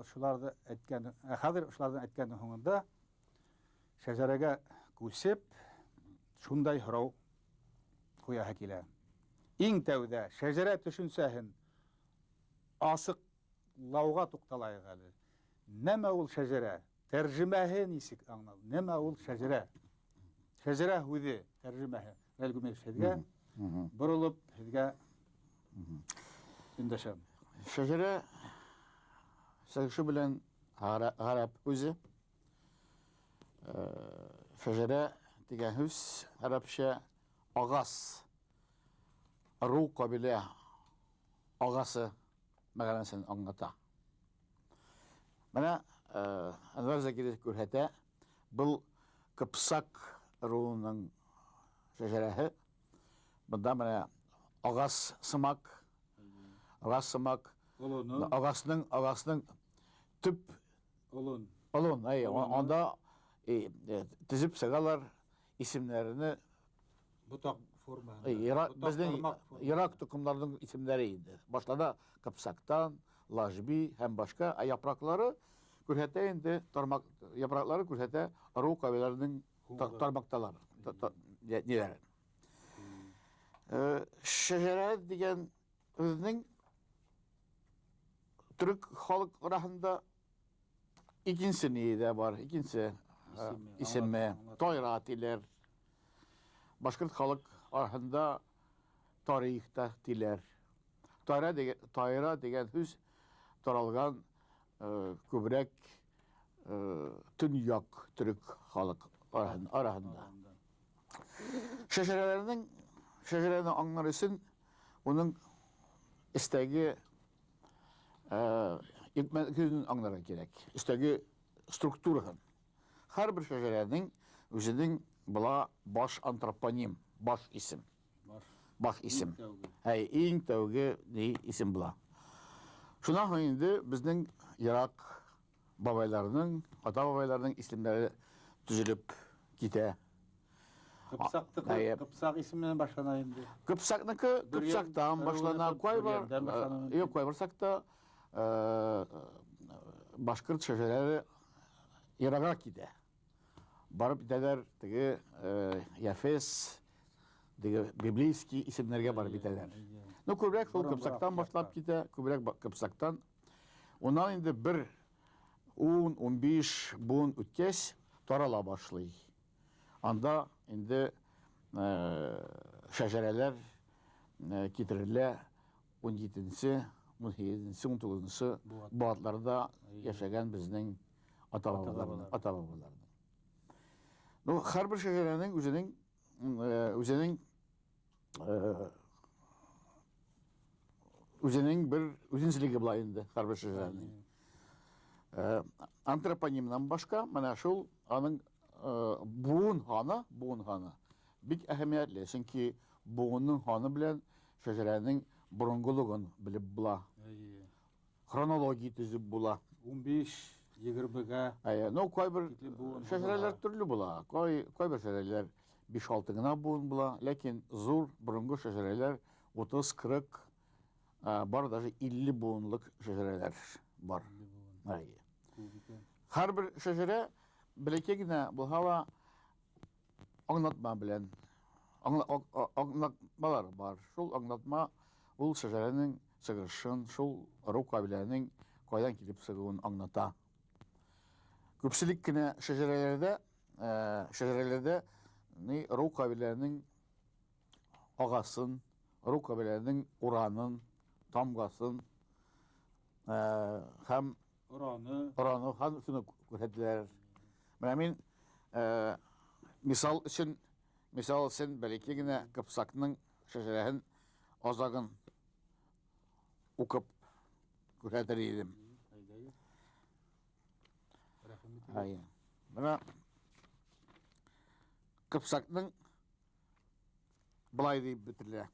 ошоларҙы әйткән, ә хәҙер ошоларҙы әйткәндең һуңында шәжәрәгә күсеп шундай һорау ҡуяһы килә. Иң тәүҙә шәжәрә төшөнсәһен асыҡлауға туҡталайыҡ әле. Нәмә ул шәжәрә? Тәржемәһе нисек аңлау? Нәмә ул шәжәрә? Шәжәрә һүҙе тәржемәһе. Раил Гумерович, һеҙгә боролоп, һеҙгә өндәшәм. Шәжәрә сәгеше белән ғәрәп һүҙе. Шәжәрә тигән һүҙ ғәрәпсә ағас, ырыу ҡәбилә ағасы мәғәнәсен аңлата. Бына Әнвәр Закирович күрһәтә, был Ҡыпсаҡ ырыуының шәжәрәһе. Бында менә ағас сымаҡ, ағас сымаҡ, ағасның төп олон. Олон, әй, анда төзөп сығалар исемдәрен. Ботаҡ формаһында. Беҙҙең йыраҡ тоҡомдарҙың исемдәре инде. Башлана Ҡыпсаҡтан, Лажби һәм башҡа, ә япраҡлары күрһәтә инде, тармаҡ япраҡлары күрһәтә ырыу ҡәбиләләренең тармаҡталары, ниләре. Шәжәрә тигән үҙенең төрөк халыҡ араһында икенсе ни ҙә бар, икенсе исеме Тайра тиләр. Башҡорт халыҡ араһында тарих та тиләр. Тайра тигән һүҙ таралған күберәк төньяҡ төрөк халыҡ араһында. Шәжәрәләренең шәжәрәне аңлар өсөн уның эстәге һүҙен аңларға кәрәк. Эстәге структураһын. Һәр бер шәжәрәнең үҙенең була баш антропоним, баш исем. Баш исем. Әй, иң тәүге ни исем була. Шунан һуң инде беҙҙең йыраҡ бабайларының, ата бабайларының исемдәре төҙөлөп китә. Ҡыпсаҡтыҡы Ҡыпсаҡ исеменән башлана инде. Ҡыпсаҡныҡы Ҡыпсаҡтан башлана. Ҡайбер, юҡ, ҡайбер саҡта башҡорт шәжәрәләре йырағыраҡ китә. Барып итәләр теге Яфес, теге библейский исемдәргә барып итәләр. Ну, күберәк шул Ҡыпсаҡтан башлап китә, күберәк Ҡыпсаҡтан. Унан инде бер 10-15 быуын үткәс тарала башлай. Анда инде шәжәрәләр китерелә 17-нсе, 18-нсе, 19-нсы быуатларда йәшәгән беҙҙең ата-бабаларының. Ну, һәр бер шәжәрәнең үҙенең бер үҙенсәлеге була инде һәр бер шәжәрәнең. Антропонимнан башҡа менә шул аның быуын һаны бик әһәмиәтле, сөнки быуынның һаны белән шәжәрәнең боронғолоғон белеп була. Хронология төҙөп була. 15 20-гә. Әйе, ну кайбер шәҗәрәләр төрле була. Кайбер шәҗәрәләр 5-6 гына буын була, ләкин зур борынгы шәҗәрәләр 30-40, бар даже 50 буынлык шәҗәрәләр бар. Әйе. Һәрбер шәҗәрә бәләкәй генә булһа ла аңлатма белән аңлатмалар бар. Шул аңлатма ул шәҗәрәнең чыгышын, шул ыру кабиләнең кайдан килеп чыгуын аңлата. Күпчелек кенә шәҗәрәләрдә, шәҗәрәләрдә ни ыру кабиләнең агасын, ыру кабиләнең уранын, тамгасын һәм Ораны. Ораны һәм шуны күрсәтәләр. Менә мин мисал өчен, мисал өчен бәләкәй генә Кыпсакның шәҗәрәһен азагын укып күрсәтер идем. Әйе. Менә Кыпсакның былай дип бетерелә.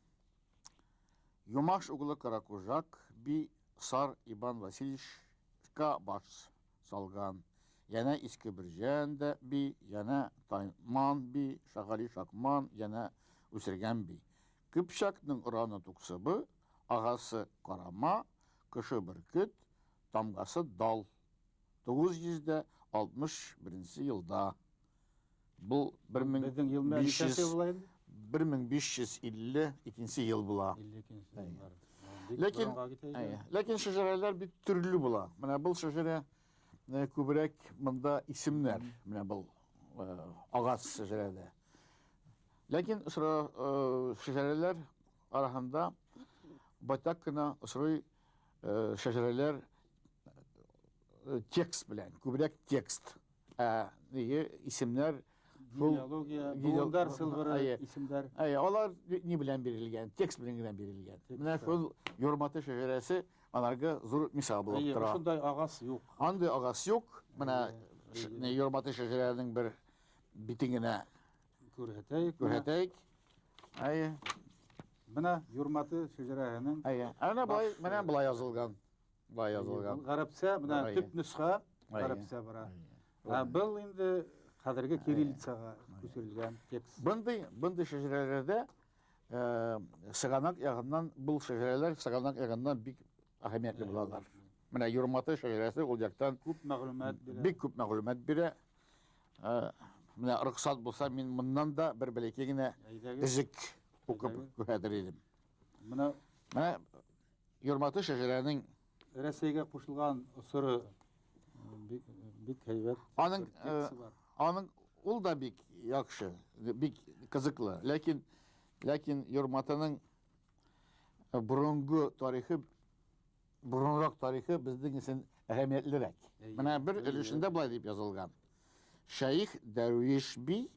Юмаш углы Каракужак би Сар Иван Васильевичка баш салган. Янә Иске Бөрҗән дә би, янә Тайман би, Шагали Шакман, янә Үсергән би. Кыпчакның ораны Туксыбы, агасы Карама, кышы Бөркет, тамгасы Дал. 961 елда. Бу 1552 ел була. Ләкин, ләкин шәҗәрәләр бик төрле була. Менә был шәҗәрә күбрәк монда исемнәр. Менә был агач шәҗәрәдә. Ләкин шәҗәрәләр арасында байтак кына очрый шәҗәрәләр текст белән, күбрәк текст. Ә исемнәр генеалогия, буындар сылбыры, исемнәр. Әйе, алар ни белән бирелгән? Текст белән генә бирелгән. Менә шул Юрматы шәҗәрәсе аларга зур мисал булып тора. Шундай агас юк. Андый агас юк. Менә Юрматы шәҗәрәнең бер битен генә күрһәтәйек. Күрһәтәйек. Әйе. Менә Юрматы шәҗәрәһенең. Әйе. Әнә болай, менә болай язылган. Болай язылган. Гарәпчә, менә төп нөсхә гарәпчә бара. Ә был инде хәзерге кириллицага күчерелгән текст. Бындый шәҗәрәләрдә сыганак ягыннан, был шәҗәрәләр сыганак ягыннан бик әһәмиятле булалар. Менә Юрматы шәҗәрәсе ул яктан күп мәгълүмат бирә. Бик күп мәгълүмат бирә. Менә рөхсәт булса, мин моннан да бер бәләкәй генә өзек укып күрсәтер идем. Менә менә Юрматы шәҗәрәнең Рәсәйгә кушылган осыры бик һәйбәт. Аның аның ул да бик яхшы, бик кызыклы. Ләкин ләкин Юрматының борынгы тарихы, борынрак тарихы безнең өчен әһәмиятлерәк. Менә бер өлешендә былай дип язылган. Шәех Дәрвиш би,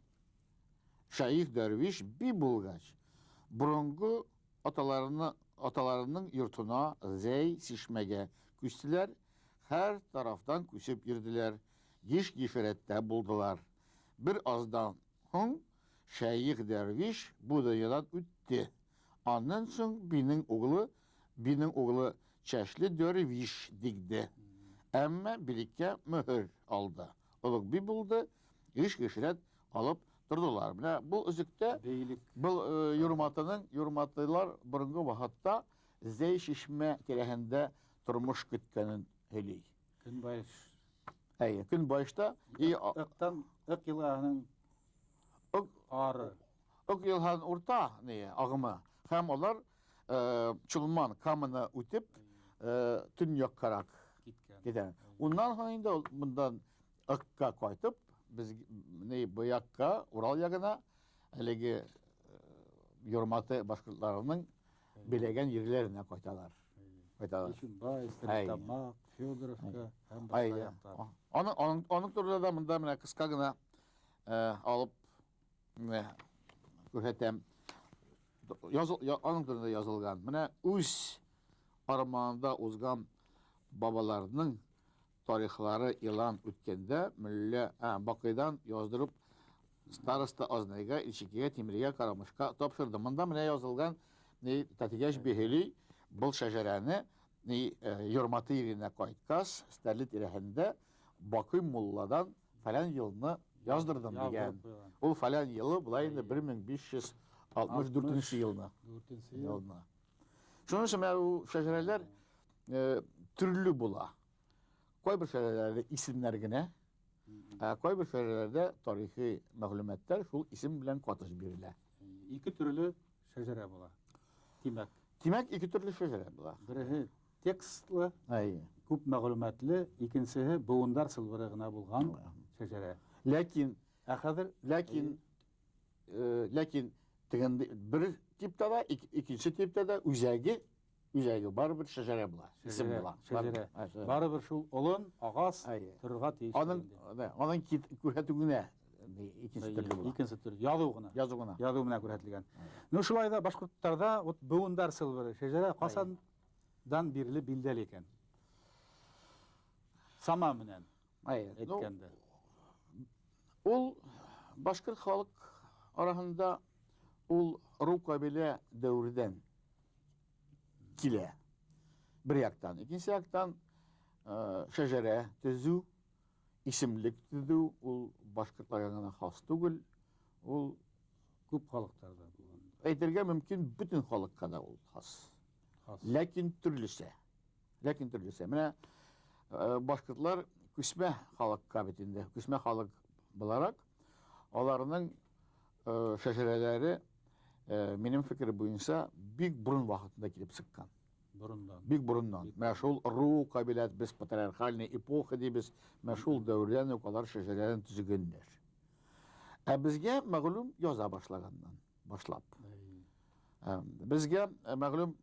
Шәех Дәрвиш би булгач, борынгы аталарını аталарының йортына Зәй Чишмәгә күчтеләр, һәр тарафтан күчеп йөрделәр, еш гишрәттә булдылар. Бер аздан һуң Шәех Дәрвиш бу дөньядан үтте. Аннан соң бинең углы, бинең углы Чәшле Дәрвиш дигде. Әмма билеккә мөһер алды. Олуг би булды, еш гишрәт алып тордылар. Менә бу өзектә был Юрматының, Юрматылар борынгы вакытта Зәй Чишмә тирәһендә тормыш көткәнен һөйли. Көнбайыш. Әйе, Көнбайышта Ыктан Ык елгаһының ары. Ык елгаһының урта агымы. Һәм алар Чулман Каманы үтеп, төньяккарак киткән. Уннан соң инде мондан Ыкка кайтып, без бу якка, Урал ягына, әлеге Юрматы башкортларының биләгән җирләренә кайталар. Кайталар. Ишембай, Стерлитамак, Федоровка һәм башка яклар. Аның турында да монда менә кыска гына алып күрсәтәм. Аның турында язылган. Менә үз арманында узган бабаларының тарихлары илан үткәндә мөллә Бакыйдан яздырып староста Азнайга, Илчекегә, Тимергә, Карамышка тапшырды. Монда менә язылган Татигәш Беһели был шәҗәрәне Юрматы иренә кайткач, Стәрле тирәһендә Бакый мулладан фәлән елны яздырдым дигән. Ул фәлән елы була инде 1564 елны. Елны. Шуның өчен менә ул шәҗәрәләр төрле була. Кайбер шәҗәрәләрдә исемнәр генә, ә кайбер шәҗәрәләрдә тарихи мәгълүматлар шул исем белән катыш бирелә. Ике төрле шәҗәрә була. Димәк. Димәк, ике төрле шәҗәрә була. Береһе текстлы, күп мәгълүматлы, икенчеһе буындар сылбыры гына булган шәҗәрә. Ләкин ә хәзер ләкин ләкин тегенде бер типта да, икенче типта да үзәге үзәге барыбер шәҗәрә була, исем була. Шәҗәрә. Барыбер шул олын, агас торырга тиеш. Аның аның күрсәтү генә икенче төрле була. Икенче төрле, язу гына. Язу гына. Язу менә күрсәтелгән. Ну шулай да башкортларда вот буындар сылбыры, шәҗәрә касандан бирле билдәле икән. Сама менән әйткәндә. Ул башкорт халык арасында ул ру кабилә дәвердән килә. Бер яктан. Икенче яктан шәҗәрә төзү, исемлек төзү ул башкортларга гына хас түгел, ул күп халыкларда булган. Әйтергә мөмкин, бөтен халыкка да ул хас. Ләкин төрлесе. Ләкин төрлесе. Менә башкортлар күчмә халыкка бит инде, күчмә халык буларак, аларның шәҗәрәләре минем фикер буенча бик борын вакытында килеп чыккан. Борындан. Бик борыннан. Менә шул ру кабиләт без патриархальный эпоха дибез. Менә шул дәвердән үк алар шәҗәрәләрен төзегәннәр. Ә безгә мәгълүм яза башлаганнан башлап. Безгә мәгълүм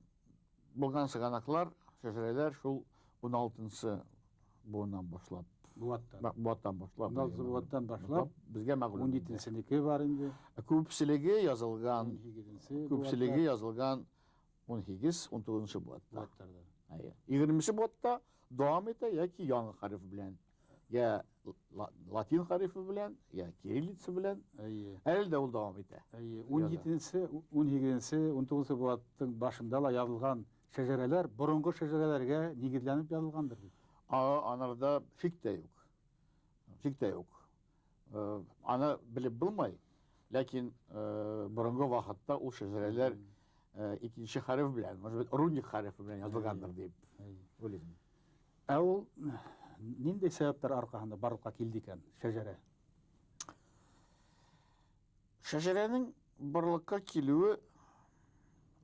булган чыганаклар, шәҗәрәләр шул 16-нчы буыннан башлап. Буаттан. Буаттан башлап. 16 буаттан башлап. Безгә мәгълүм. 17-нченеке бар инде. Күпчелеге язылган, күпчелеге язылган 18-19 буатта. Буаттарда. Әйе. 20 буатта дәвам итә яки яңа хәреф белән, я латин хәрефе белән, я кириллица белән. Әйе. Әле дә ул дәвам итә. Әйе. 17-нче, 18-нче, 19 буаттың башында ла язылган шәҗәрәләр борынгы шәҗәрәләргә нигезләнеп язылгандыр бит. Анарда шик тә юк. Шик тә юк. Аны белеп булмай, ләкин борынгы вакытта ул шәҗәрәләр икенче хәреф белән, может быть, руник хәрефе белән язылгандыр дип уйлыйм. Ә ул нинди сәбәпләр аркасында барлыкка килде икән шәҗәрә? Шәҗәрәнең барлыкка килүе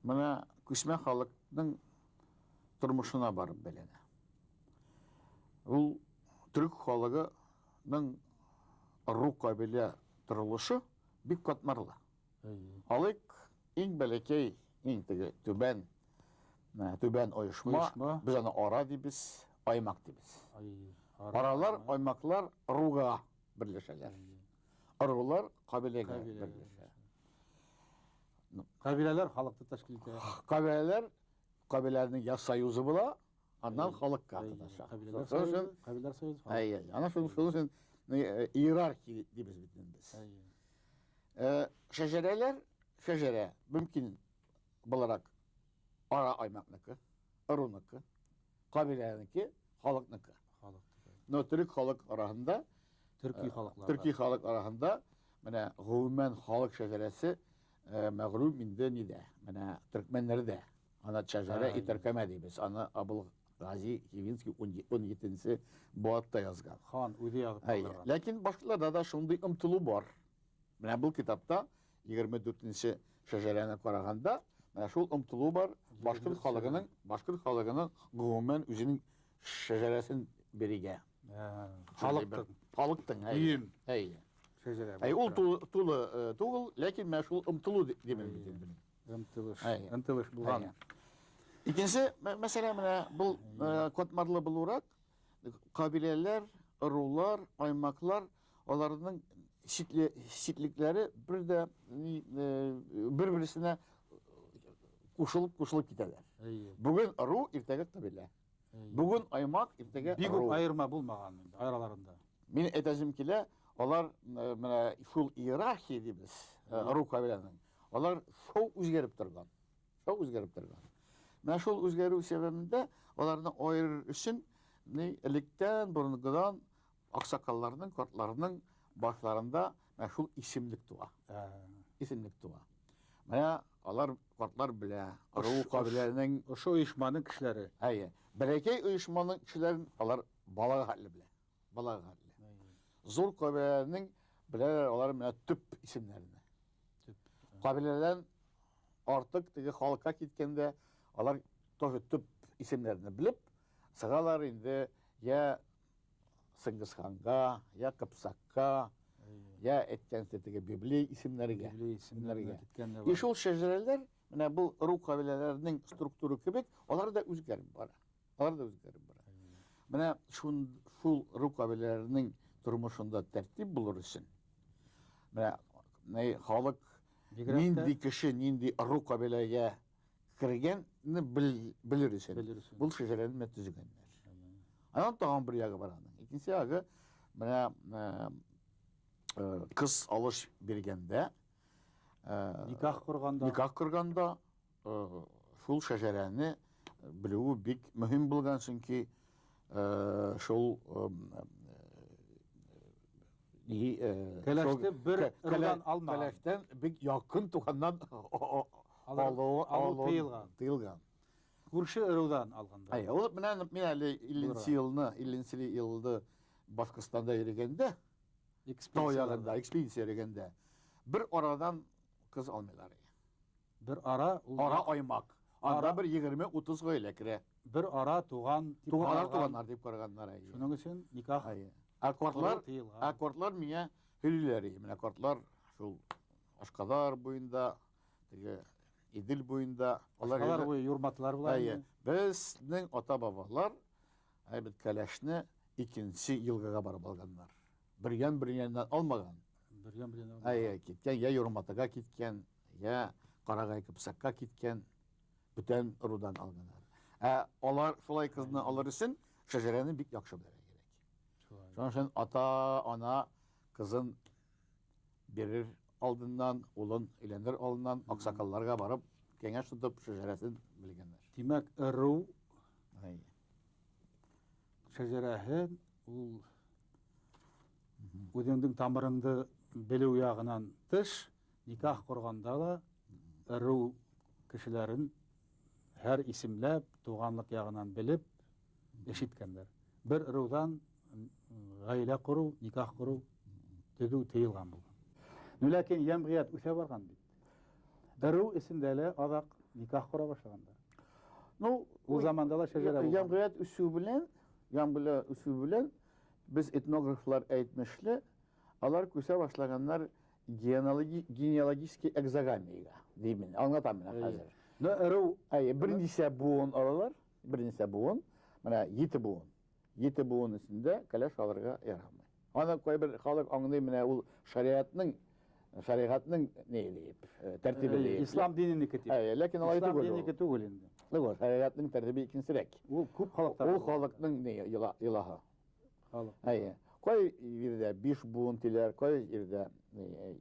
менә күчмә халыкның тормышына барып бәйләнә. Ул төрек халыгының ру кабилә торылышы бик катмарлы. Алык иң бәләкәй, иң теге түбән, түбән оешма, без аны ара дибез, аймак дибез. Аралар, аймаклар руга берләшәләр. Ырулар кабиләгә берләшә. Кабиләләр халыкты тәшкил итә. Кабиләләр, кабиләләрнең я союзы була, аннан халыкка тоташа. Кабиләләр союзы, кабиләләр союзы. Әйе, ана шуның өчен иерархия дибез бит инде без. Шәҗәрәләр, шәҗәрә мөмкин буларак ара аймакныкы, ыруныкы, кабиләнеке, халыкныкы. Но төрек халык арасында, төрки халыклар. Төрки халык арасында менә гомумән халык шәҗәрәсе мәгълүм инде нидә? Менә төркмәннәрдә. Ана шәҗәрә и төркемә дибез. Аны Абулгази Хивинский 17-нче буатта язган. Хан үзе язып калдырган. Ләкин башкаларда да шундый омтылу бар. Менә бу китапта 24-нче шәҗәрәне караганда, менә шул омтылу бар. Башкорт халыгының, башкорт халыгының гомумән үзенең шәҗәрәсен бирергә. Халыктың. Халыктың, әйе. Әйе. Шәҗәрә. Әй, ул тулы түгел, ләкин менә шул омтылу димем бит инде. Омтылыш. Омтылыш булган. Икенче мәсьәлә менә бу катмарлы булурак, кабиләләр, ырулар, аймаклар, аларның читлекләре бер дә бер-берсенә кушылып-кушылып китәләр. Бүген ыру, иртәгә кабилә. Бүген аймак, иртәгә ыру. Бик үк аерма булмаган инде араларында. Мин әйтәсем килә, алар менә шул иерархия дибез, ыру кабиләнең. Алар шоу үзгәреп торган. Шоу үзгәреп торган. Менә шул үзгәрү сәбәбендә аларны аерыр өчен электән, борынгыдан Аксакалларның, картларның башларында менә шул исемлек туа. Исемлек туа. Менә алар картлар белә, ыру кабиләнең ошо оешманың кешеләре. Әйе. Бәләкәй оешманың кешеләрен алар балага хәтле белә. Балага хәтле. Зур кабиләнең беләләр алар менә төп исемнәрен. Кабиләдән артык теге халыкка киткәндә алар тоже төп исемнәрне белеп сыгалар инде я Сыңгызханга, я Кыпсакка, я әйткәнчә теге Библия исемнәргә. Библия исемнәренә киткән И шул шәҗәрәләр, менә бу ыру кабиләләренең структура кебек, алар да үзгәреп бара. Алар да үзгәреп бара. Менә шул шул ыру кабиләләренең тормышында тәртип булыр өчен, менә халык нинди кеше, нинди ыру кабиләгә кергәнне белер өчен. Бу шәҗәрәне менә төзегәннәр. Аннан тагын бер ягы бар аның. Икенче ягы менә кыз алыш биргәндә, никах корганда, никах корганда шул шәҗәрәне белүе бик мөһим булган, чөнки шул кәләште бер ырудан алмаган. Кәләштән бик якын туганнан алу тыелган. Тыелган. Күрше ырудан алганда. Әйе, ул менә мин әле 50 елны, 50 елда Башкортстанда йөргәндә, тау ягында экспедиция йөргәндә, бер арадан кыз алмыйлар. Бер ара ул ара аймак. Анда бер 20-30 гаилә керә. Бер ара туган дип туганнар, туганнар дип караганнар. Шуның өчен никах. Ә картлар, ә картлар миңа һөйлиләр. Менә картлар шул Ашкадар буенда, теге Идел буенда, алар Ашкадар буе юрматлар була. Әйе. Безнең ата-бабалар әйбәт кәләшне икенче елгага барып алганнар. Бергән бергәннән алмаган. Бергән бергәннән. Әйе, киткән, я Юрматага киткән, я Карагай Кыпсакка киткән, бүтән ырудан алганнар. Ә алар шулай кызны алыр өчен шәҗәрәне бик яхшы белергә кирәк. Шуның өчен ата-ана кызын бирер алдыннан, улын өйләнер алдыннан аксакалларга барып кәңәш тотып шәҗәрәсен белгәннәр. Димәк, ыру шәҗәрәһе ул үзеңнең тамырыңды белү ягынан тыш, никах корганда ла ыру кешеләрен һәр исемләп, туганлык ягынан белеп эш иткәннәр. Бер ырудан гаилә кору, никах кору төзү тыелган булган. Ну, ләкин җәмгыять үсә барган бит. Ыру эчендә лә азак никах кора башлаганнар. Ну, ул заманда ла шәҗәрә булган. Җәмгыять үсү белән, җәмгыять үсү белән без этнографлар әйтмешле, алар күсә башлаганнар генеалогический экзогамиягә, деймен. Аңлатам менә хәзер. Ну, ыру, әйе, берничә буын алалар, берничә буын, менә 7 буын. 7 буын эчендә кәләш алырга ярамый. Аны кайбер халык аңлый, менә ул шариатның ни дип, тәртибе дип. Ислам диненеке дип. Әйе, ләкин алай Ислам түгел. диненеке түгел инде. Түгел, шариатның тәртибе икенчерәк. Ул күп халыктар. Ул халыкның ни илаһы. Халык. Әйе. Кай җирдә 5 буын диләр, кай җирдә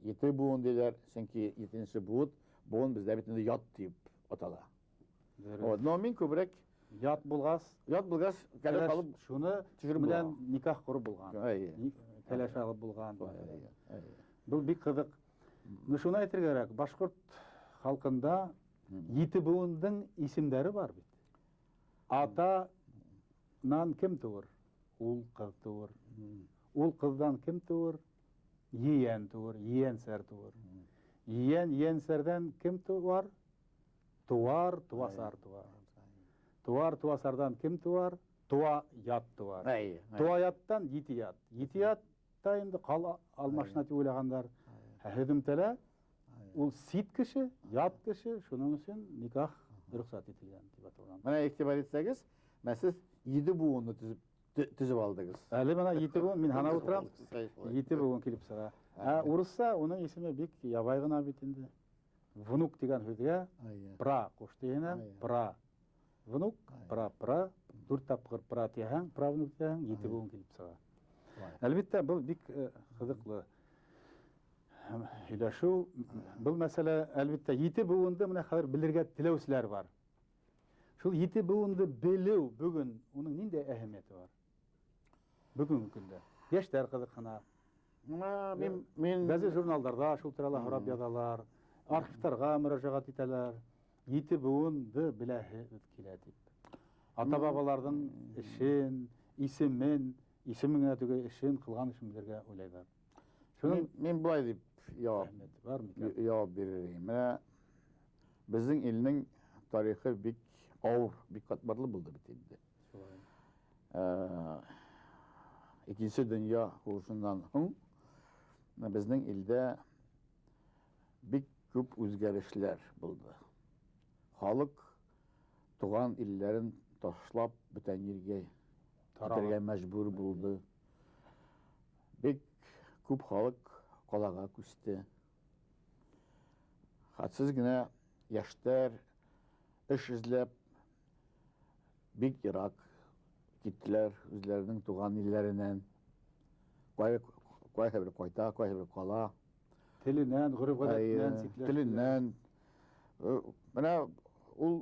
7 буын диләр, чөнки 7нче буын бездә бит инде ят дип атала. Вот, но мин күбрәк ят булгас, кәләш алып шуны төшереп белән була. никах корып булган. Әйе. Кәләш алып булган. Был бик кызык. Ну, шуны әйтергә кирәк, башкорт халкында 7 буындың исемнәре бар бит. Атанан кем туыр? Ул кыз туыр. Ул кыздан кем туыр? Йән туыр, йәнсәр туыр. Йән, йәнсәрдән кем туар? Туар, туасар туар. Туар, туасардан кем туар? Туа ят туар. Туа яттан ете ят. Ете ятта инде кал алмашына дип уйлаганнар. Һөҙөмтәлә ул сит кеше, ят кеше, шуның өчен никах рөхсәт ителгән дип аталган. Менә игътибар итсәгез, менә сез 7 буынны төзеп алдыгыз. Әле менә 7 буын, мин һанап утырам. 7 буын килеп чыга. Ә урысса уның исеме бик ябай гына бит инде. Внук дигән һүзгә пра кушты генә, пра. Внук, пра, пра, дүрт тапкыр пра тиһәң, правнук тиһәң, 7 буын килеп чыга. Әлбәттә, был бик кызыклы һөйләшү. Был мәсьәлә, әлбәттә, 7 буынды менә хәзер белергә теләүселәр бар. Шул 7 буынды белү бүген уның ниндәй әһәмияте бар? Бүгенге көндә. Йәштәр ҡыҙыҡһына. Мин Гәзит журналдарҙа шул турала һорап яҙалар, архивтарға мөрәжәғәт итәләр. Ете быуынды беләһебеҙ килә тип. Ата-бабаларҙың эшен, исемен, исемен генә түгел, эшен, ҡылған эшен белергә уйлайҙар. Шуның Мин былай тип бар микән? Яуап бирер инем. Менә беҙҙең илнең тарихы бик ауыр, бик ҡатмарлы булды бит инде. Икенсе донъя һуғышынан һуң беҙҙең илдә бик күп үҙгәрешләр булды. Халыҡ туған илләрен ташлап бүтән ергә китергә мәжбүр булды. Бик күп халыҡ ҡалаға күсте. Хатсыз генә йәштәр эш эҙләп бик йыраҡ киттеләр үҙләренең туған илләренән. Ҡайһы бер ҡайта, ҡайһы бер ҡала. Теленән, ғөрөф-ғәҙәтенән ситләштеләр. Теленән. Менә ул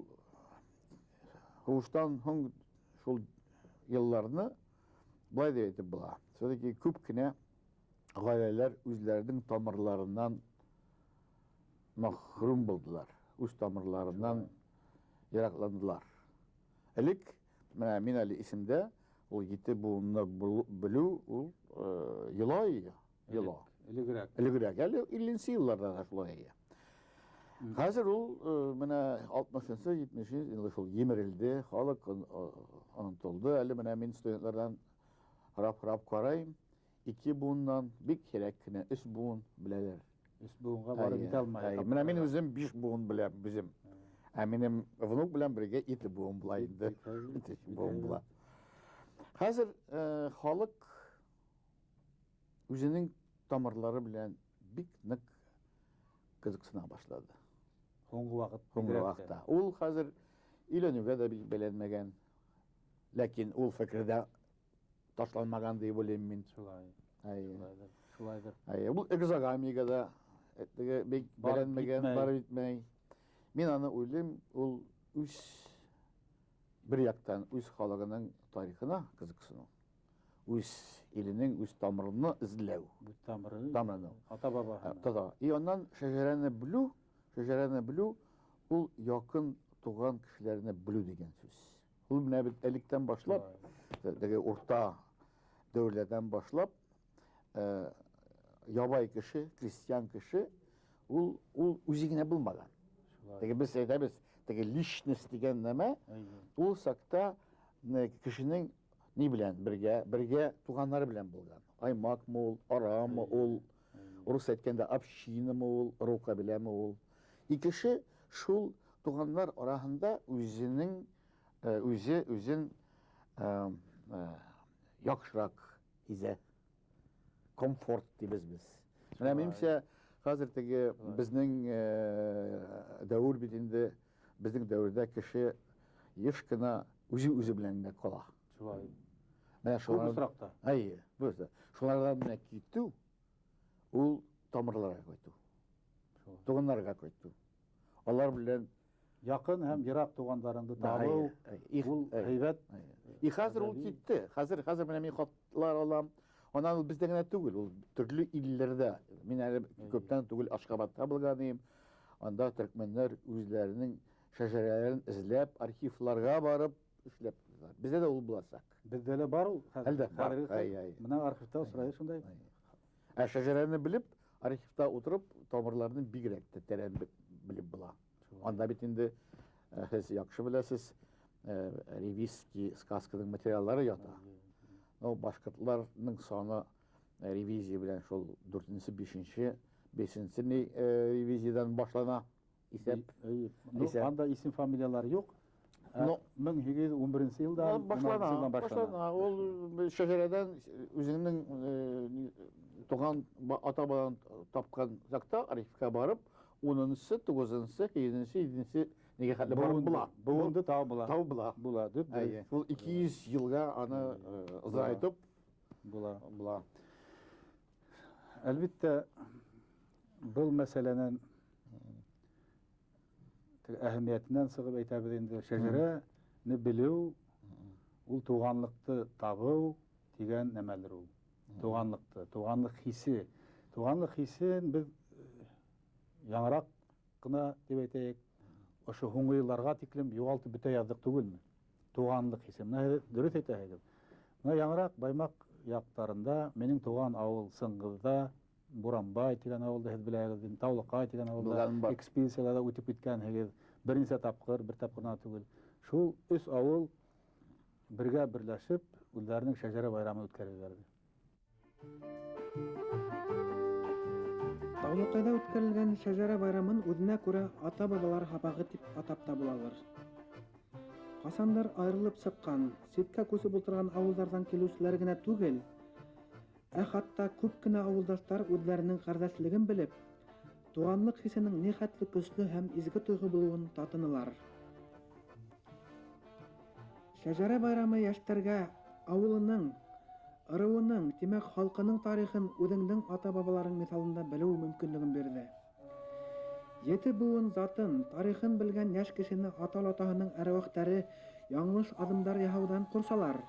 һуғыштан һуң шул йылларны былай тип әйтеп була. Все-таки күп кенә ғаиләләр үҙләренең тамырларынан мәхрүм булдылар. Үҙ тамырларынан йыраҡландылар. Элек, менә мин әле исемдә, ул ете быуынны белеү, ул йола иде, йола. Элегерәк. Элегерәк. Әле илленсе йылларҙа ла шулай иде. Хәҙер ул менә алтмышынсы, етмешенсе йылда шул емерелде, халыҡ онотолдо. Әле менә мин студентларҙан һорап-һорап ҡарайым. Ике быуыннан бик һирәк кенә өс быуын беләләр. Өс быуынға барып Әйе, етә алмай. әйе. Менә мин үҙем 5 быуын беләм, үҙем. Ә минем внук белән бергә 7 быуын була инде. 7 быуын була. Хәҙер халыҡ үҙенең тамырлары белән бик ныҡ ҡыҙыҡһына башланы. Һуңғы ваҡыт Һуңғы бигерәк тә. ваҡытта. Ул хәҙер өйләнеүгә дә бик бәйләнмәгән. Ләкин ул фекерҙә ташланмаған тип уйлайым мин. Шулай. Әйе. Шулайҙыр. Шулайҙыр. Әйе, ул экзогамияға да теге бик Барып бәйләнмәгән, етмәй. барып етмәй. Мин аны уйлайым, ул үҙ бер яҡтан үҙ халҡының тарихына ҡыҙыҡһыныу, үҙ иленең, үҙ тамырын эҙләү. Үҙ тамырын. Тамырын. Ата-бабаһына. Ата-баба. И аннан шәжәрәне белеү, шәжәрәне белеү ул яҡын туған кешеләрне белеү дигән сүз. Ул менә бит электән башлап, теге урта дәүерләрдән башлап, ябай кеше, крестьян кеше, ул үзе генә булмаган. Теге без әйтәбез, теге личность дигән нәмә, ул сакта кешенең ни белән бергә, бергә туганнары белән булган. Аймакмы ул, арамы ул, урыс әйткәндә общинамы ул, ыру кабиләме ул. И кеше шул туганнар арасында үзе үзен яхшырак һизә. Комфорт дибез без. Менә минемчә, хәзер теге безнең дәүер бит инде, безнең дәүердә кеше еш кына үзе үзе белән генә кала. Шулай. Менә Күп шулар осракта. Әйе, бу осракта. Шулардан менә китү, ул тамырларга кайту. Туганнарга кайту. Алар белән якын һәм ерак тугандарыңды Да, табыу, әйе, әйе. ул Әйе. һәйбәт. Әйе. И хәзер ул Әдәби. китте. Хәзер менә мин хатлар алам. Анан ул бездә генә түгел, ул төрле илләрдә. Мин әле күптән түгел Ашхабадта булган идем. Анда төркмәннәр үзләренең шәжәрәләрен эзләп, архивларга барып эшләп. Бездә дә ул булачак. Бездә лә бар ул хәзер. Әлдә, бар. Хәзерге Әй, әй. Менә архивта осрай шундай. Ә шәжәрәне белеп, архивта утырып, тамырларны бигрәк тә тәрән белеп була. Анда бит инде һеҙ яҡшы беләсез, ревизский сказканың материаллары ята. Но башҡортларның саны ревизия белән шул дүртенсе, бишенсе, бешенсе ни ревизиядан башлана исәп. Исәп. Анда исем фамилиялар юҡ. Но Мең һигеҙ йөҙ ун беренсе йылдан, Башлана, ун алтынсы йылдан башлана. башлана. Ул шәжәрәдән үзеңнең туған ата-бабадан тапҡан саҡта архивҡа барып, унынсы, туғыҙынсы, һигеҙенсе, етенсе нигә хәтле барып Быуынды, була. быуынды табып була. Табып була. Була, дөп, дөрөҫ. Әйе. Ул ике йөҙ йылға аны озайтып Була. була. Әлбиттә, был мәсьәләнең әһәмиәтенән сығып әйтәбеҙ инде. Шәжәрәне белеү, ул туғанлыҡты табыу тигән нәмәлер ул. Туғанлыҡты, туғанлыҡ хисе. Туғанлыҡ хисен беҙ яңыраҡ ҡына тип әйтәйек, ошо һуңғы йылдарға тиклем юғалтып бөтә яҙҙыҡ түгелме? Туғанлыҡ хисе. Бына һеҙ дөрөҫ әйтәһегеҙ. Бына яңыраҡ Баймаҡ яҡтарында минең туған ауыл Сыңғыҙҙа, Буранбай тигән ауылда һеҙ беләһегеҙ, Таулыҡай тигән ауылда экспедицияларҙа үтеп киткәнһегеҙ. Бер нисә тапҡыр, бер тапҡыр ғына түгел. Шул өс ауыл бергә берләшеп, үҙҙәренең шәжәрә байрамын үткәреп ебәрҙе. Таулыҡайҙа үткәрелгән шәжәрә байрамын үҙенә күрә ата-бабалар һабағы тип атап та булалыр. Ҡасандыр айырылып сыҡҡан, ситкә күсеп ултырған ауылдарҙан килеүселәр генә түгел, ә хатта күп кенә ауылдаштар үҙҙәренең ҡәрҙәшлеген белеп, туғанлыҡ хисенең ни хәтле көслө һәм изге тойғо булыуын татынылар. Шәжәрә байрамы йәштәргә ауылының, ырыуының, тимәк, халҡының тарихын үҙеңдең ата-бабаларың миҫалында белеү мөмкинлеген бирҙе. Ете быуын затын, тарихын белгән йәш кешене ата-олатаһының әруәхтәре яңылыш аҙымдар яһауҙан ҡурсалар,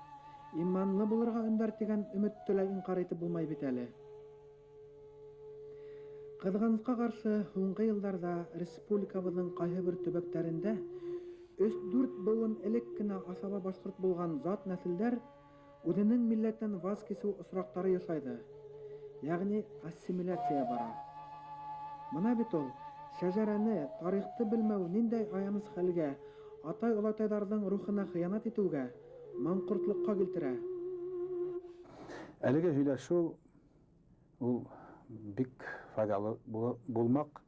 иманлы булырға өндәр тигән өмөттө лә инҡар итеп булмай бит әле. Ҡыҙғанысҡа ҡаршы, һуңғы йылдарҙа республикабыҙҙың ҡайһы бер төбәктәрендә өс-дүрт быуын элек кенә аҫаба башҡорт булған зат нәҫелдәр үҙенең милләтенән ваз кисеү осраҡтары йышайҙы, йәғни ассимиляция бара. Бына бит ул, шәжәрәне, тарихты белмәү ниндәй аяныс хәлгә, атай-олатайҙарҙың рухына хыянат итеүгә, маңҡортлоҡҡа килтерә. Әлеге һөйләшеү ул бик файҙалы булмаҡ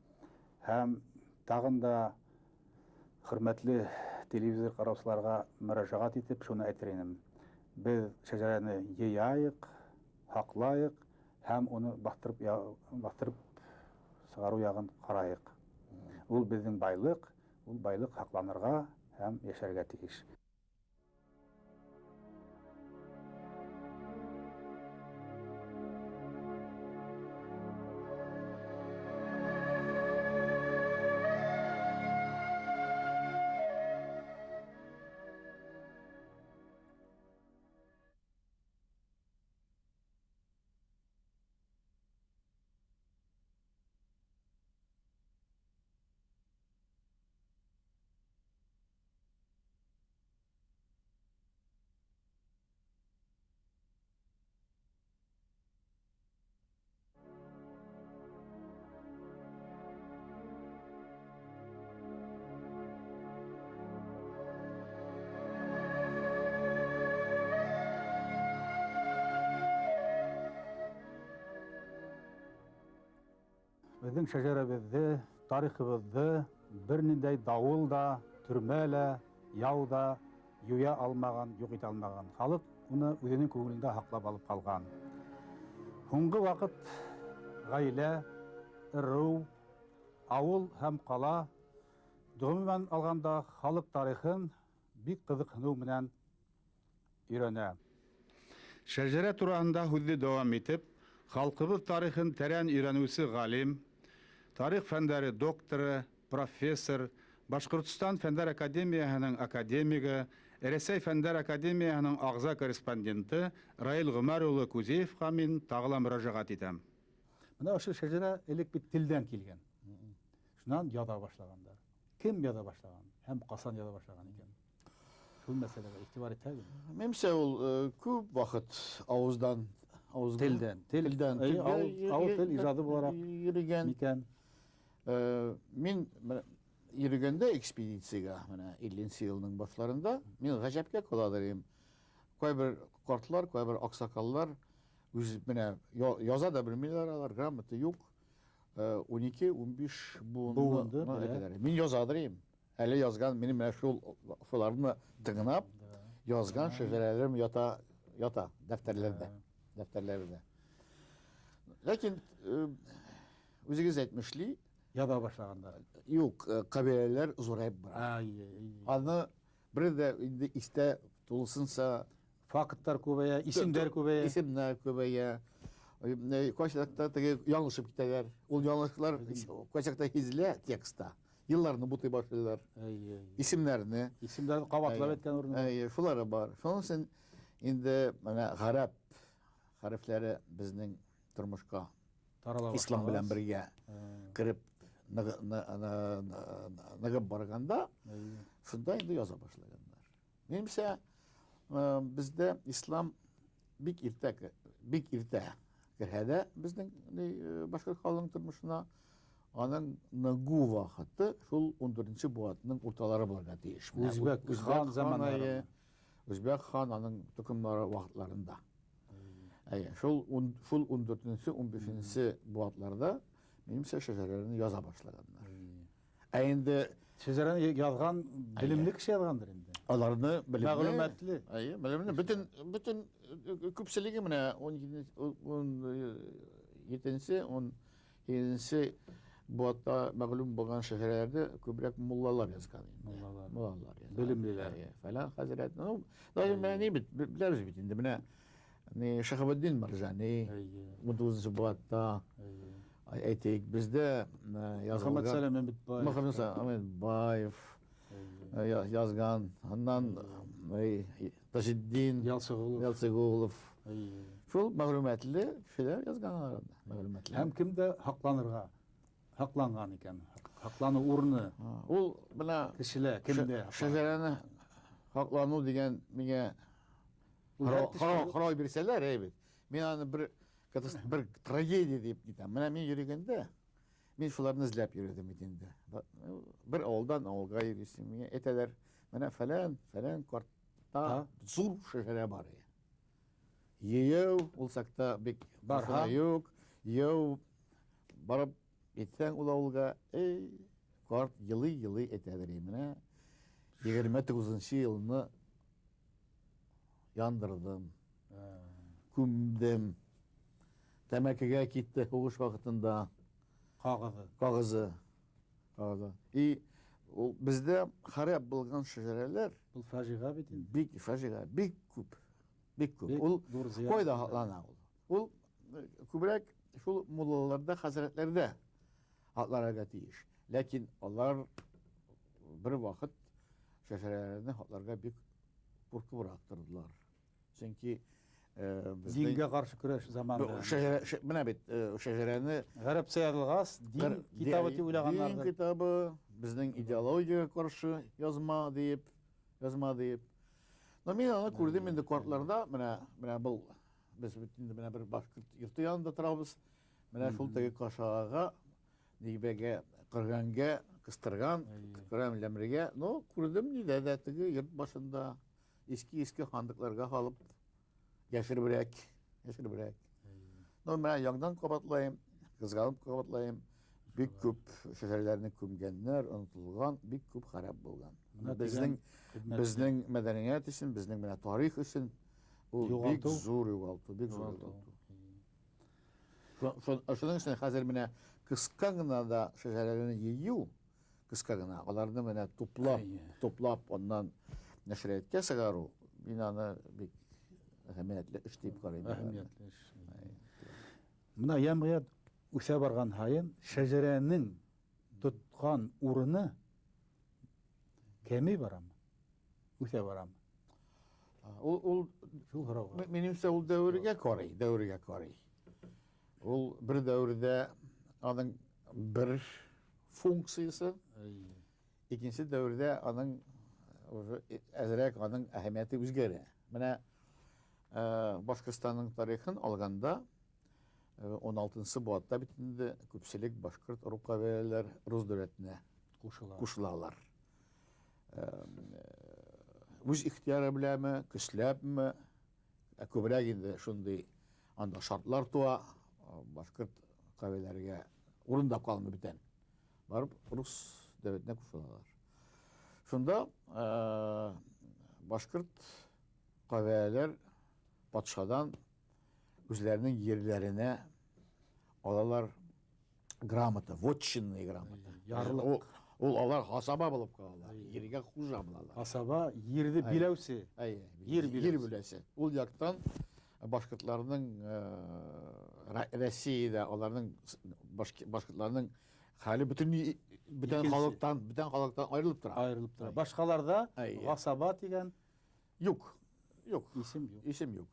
һәм тағын да хөрмәтле телевизор ҡараусыларға мөрәжәғәт итеп шуны әйтер инем. Беҙ шәжәрәне йыяйыҡ, һаҡлайыҡ һәм уны баҫтырып сығарыу яғын ҡарайыҡ. Ул беҙҙең байлыҡ, ул байлыҡ һаҡланырға һәм йәшәргә тейеш. Беҙҙең шәжәрәбеҙҙе, тарихыбыҙҙы бер ниндәй дауыл да, төрмә лә, яу да юя алмаған, юҡ итә алмаған. Халыҡ уны үҙенең күңелендә һаҡлап алып ҡалған. Һуңғы ваҡыт ғаилә, ырыу, ауыл һәм ҡала, ғөмүмән алғанда халыҡ тарихын бик ҡыҙыҡһыныу менән өйрәнә. Шәжәрә тураһында һүҙҙе дауам итеп, халҡыбыҙ тарихын тәрән өйрәнеүсе ғалим, тарих фәндәре докторы, профессор, Башҡортостан Фәндәр Академияһының академигы, Рәсәй Фәндәр Академияһының ағза корреспонденты Раил Ғүмәр улы Кузеевҡа мин тағы ла мөрәжәғәт итәм. Бына ошо шәжәрә элек бит телдән килгән. Шунан яҙа башлағандар. Кем яҙа башлаған һәм ҡасан яҙа башлаған икән? Шул мәсьәләгә иғтибар итәһегеҙме? Минемсә, ул күп ваҡыт ауыҙҙан, ауыҙға Телдән, тел, телдән, әйе, телгә ауыҙ тел ижады булараҡ йөрөгән. микән? Мин йөрөгәндә экспедицияға, менә илленсе йылның башларында, мин ғәжәпкә ҡалалыр инем. Ҡайбер ҡартлар, ҡайбер аҡсаҡаллар үҙ менә яза да белмәйләр алар, грамота юҡ. Ун ике, ун биш быуынны Быуынды, белә. әйтәләр. Мин язадыр инем. Әле язган, минем менә шуларны тыңлап, язган шәжәрәләрем ята дәфтәрләрдә, дәфтәрләрдә. Ләкин үзегез әйтмешли, Яҙа башлағандар. Юҡ, ҡәбиләләр ҙурайып бара. Аны бер ҙә инде иҫтә тулыһынса Факттар күбәйә, исемдәр күбәйә. Исемдәр күбәйә. Ҡайсаҡта теге яңылышып китәләр. Ул яңылышлар ҡайсаҡта һиҙелә текста. Йылларны бутый башлайлар. Исемдәрне. Исемдәрҙе ҡабатлап әйткән урыны. Эйе, шулары бар. Шуның өсөн инде менә ғәрәп хәрефләре безнең тормышка Тарала ислам белән башлагач. бергә кереп ныгып барганда, шунда инде яза башлаганнар. Минемчә, бездә ислам бик иртә бик иртә керһә дә безнең башкорт халкының тормышына, аның ныгу вакыты шул 14 быуатның урталары булырга тиеш. Үзбәк хан заманнары. Үзбәк хан аның токымнары вакытларында. Әйе, шул шул 14-нче, 15-нче быуатларда минемчә шәҗәрәләрне яза башлаганнар. Ә инде шәҗәрәне язган белемле кеше язгандыр инде. Аларны белемле, мәгълүматлы. Әйе, белемле. Бөтен бөтен күпчелеге менә 17-нче, 18-нче быуатта мәгълүм булган шәҗәрәләрне күбрәк муллалар язган инде. Муллалар. Муллалар язган. Белемлеләр. Әйе, фәлән хәзрәт. Ну, даже менә ни бит, беләбез бит инде менә ни Шахабетдин Марҗани 19 быуатта әйтик, бездә язылган Мөхәммәд Сәлим Әмәтбаев. Мөхәммәд Сәлим Әмәтбаев язган. Аннан Таҗетдин Ялсыгулов. Ялсыгулов. Шул мәгълүматлы кешеләр язган аларны, мәгълүматлы. Һәм кемдә һакланырга, һакланган икән? Һаклану урыны. Ул менә кешеләр кемдә? Шәҗәрәне һаклану дигән миңа һорау бирсәләр, әйбәт. Мин аны бер бер трагедия дип китәм. Менә мин йөргәндә, мин шуларны эзләп йөрдем бит инде. Бер авылдан авылга йөрисең, миңа әйтәләр, менә фәлән, фәлән картта зур шәҗәрә бар. Йөю, ул сакта бик Барһа. юк. Йөю барып китсәң ул авылга, эй, карт елый-елый әйтәдер, менә 29 елны яндырдым, күмдем. Тәмәкегә китте һугыш вакытында. Кагызы. Кагызы. Кагызы. И ул бездә харап булган шәҗәрәләр. Бу фаҗига бит инде. Бик фаҗига, бик күп. Бик күп. Бик Ул зур зыян. кайда һаклана ул? Ул күбрәк шул муллаларда, хәзрәтләрдә һакларга тиеш. Ләкин алар бер вакыт шәҗәрәләрне һакларга бик куркыбрак тордылар. Чөнки безнең Дингә каршы көрәш заманында. Шәҗәрә, менә бит шәҗәрәне гарәпчә язылгач, дин китабы дип уйлаганнардыр. Дин китабы, безнең идеологиягә каршы язма диеп, язма диеп. Но мин аны күрдем инде картларда, менә менә был без бит инде менә бер башкорт йорты янында торабыз. Менә шул теге кашагага, нибәгә, Коръәнгә кыстырган, Коръән белән бергә, но күрдем нидә дә теге йорт башында иске-иске һандыкларга салып яшеребрәк, яшеребрәк. Но менә яңадан кабатлайым, кызганып кабатлайым, бик күп шәҗәрәләрне күмгәннәр, онытылган, бик күп харап булган. Менә Безнең дигән хезмәт. безнең мәдәният өчен, безнең менә тарих өчен ул бик Югалту. зур югалту, бик зур Югалту. югалту. Шуның өчен хәзер менә кыска гына да шәҗәрәләрне йыю, кыска гына, аларны менә туплап, туплап, аннан нәшрияткә чыгару, мин аны бик әһәмиятле эш дип карыйм. Әһәмиятле эш. Менә җәмгыять үсә барган һаен шәҗәрәнең тоткан урыны кәми барамы? Үсә барамы? Ул ул шул һорауга. Минемчә ул дәвергә карый, дәвергә карый. Ул бер дәвердә аның бер функциясе, икенче дәвердә аның уже әзрәк аның әһәмияте үзгәрә. Менә Башкортстанның тарихын алганда 16-нчы быуатта бит инде күпчелек башкорт ыру кабиләләр рус дәүләтенә кушыла. Кушылалар. Үз ихтыяры беләнме, көчләпме, күбрәк инде шундый анда шартлар туа, башкорт кабиләләргә урын да калмый бүтән. Барып рус дәүләтенә кушылалар. Шунда башкорт кабиләләр патшадан үзләренең җирләренә алалар грамота, вотчинные грамота. Ярлык. Ул алар хасаба булып калалар, җиргә хуҗа булалар. Хасаба җирде биләүсе. Әйе, Җир җир биләүсе. биләүсе. Ул яктан башкортларның Россиядә аларның башкортларның хәле бөтен бүтән Икенче. халыктан, бүтән халыктан аерылып тора. Аерылып тора. Башкаларда гасаба дигән юк. Юк. Исем юк. Исем юк.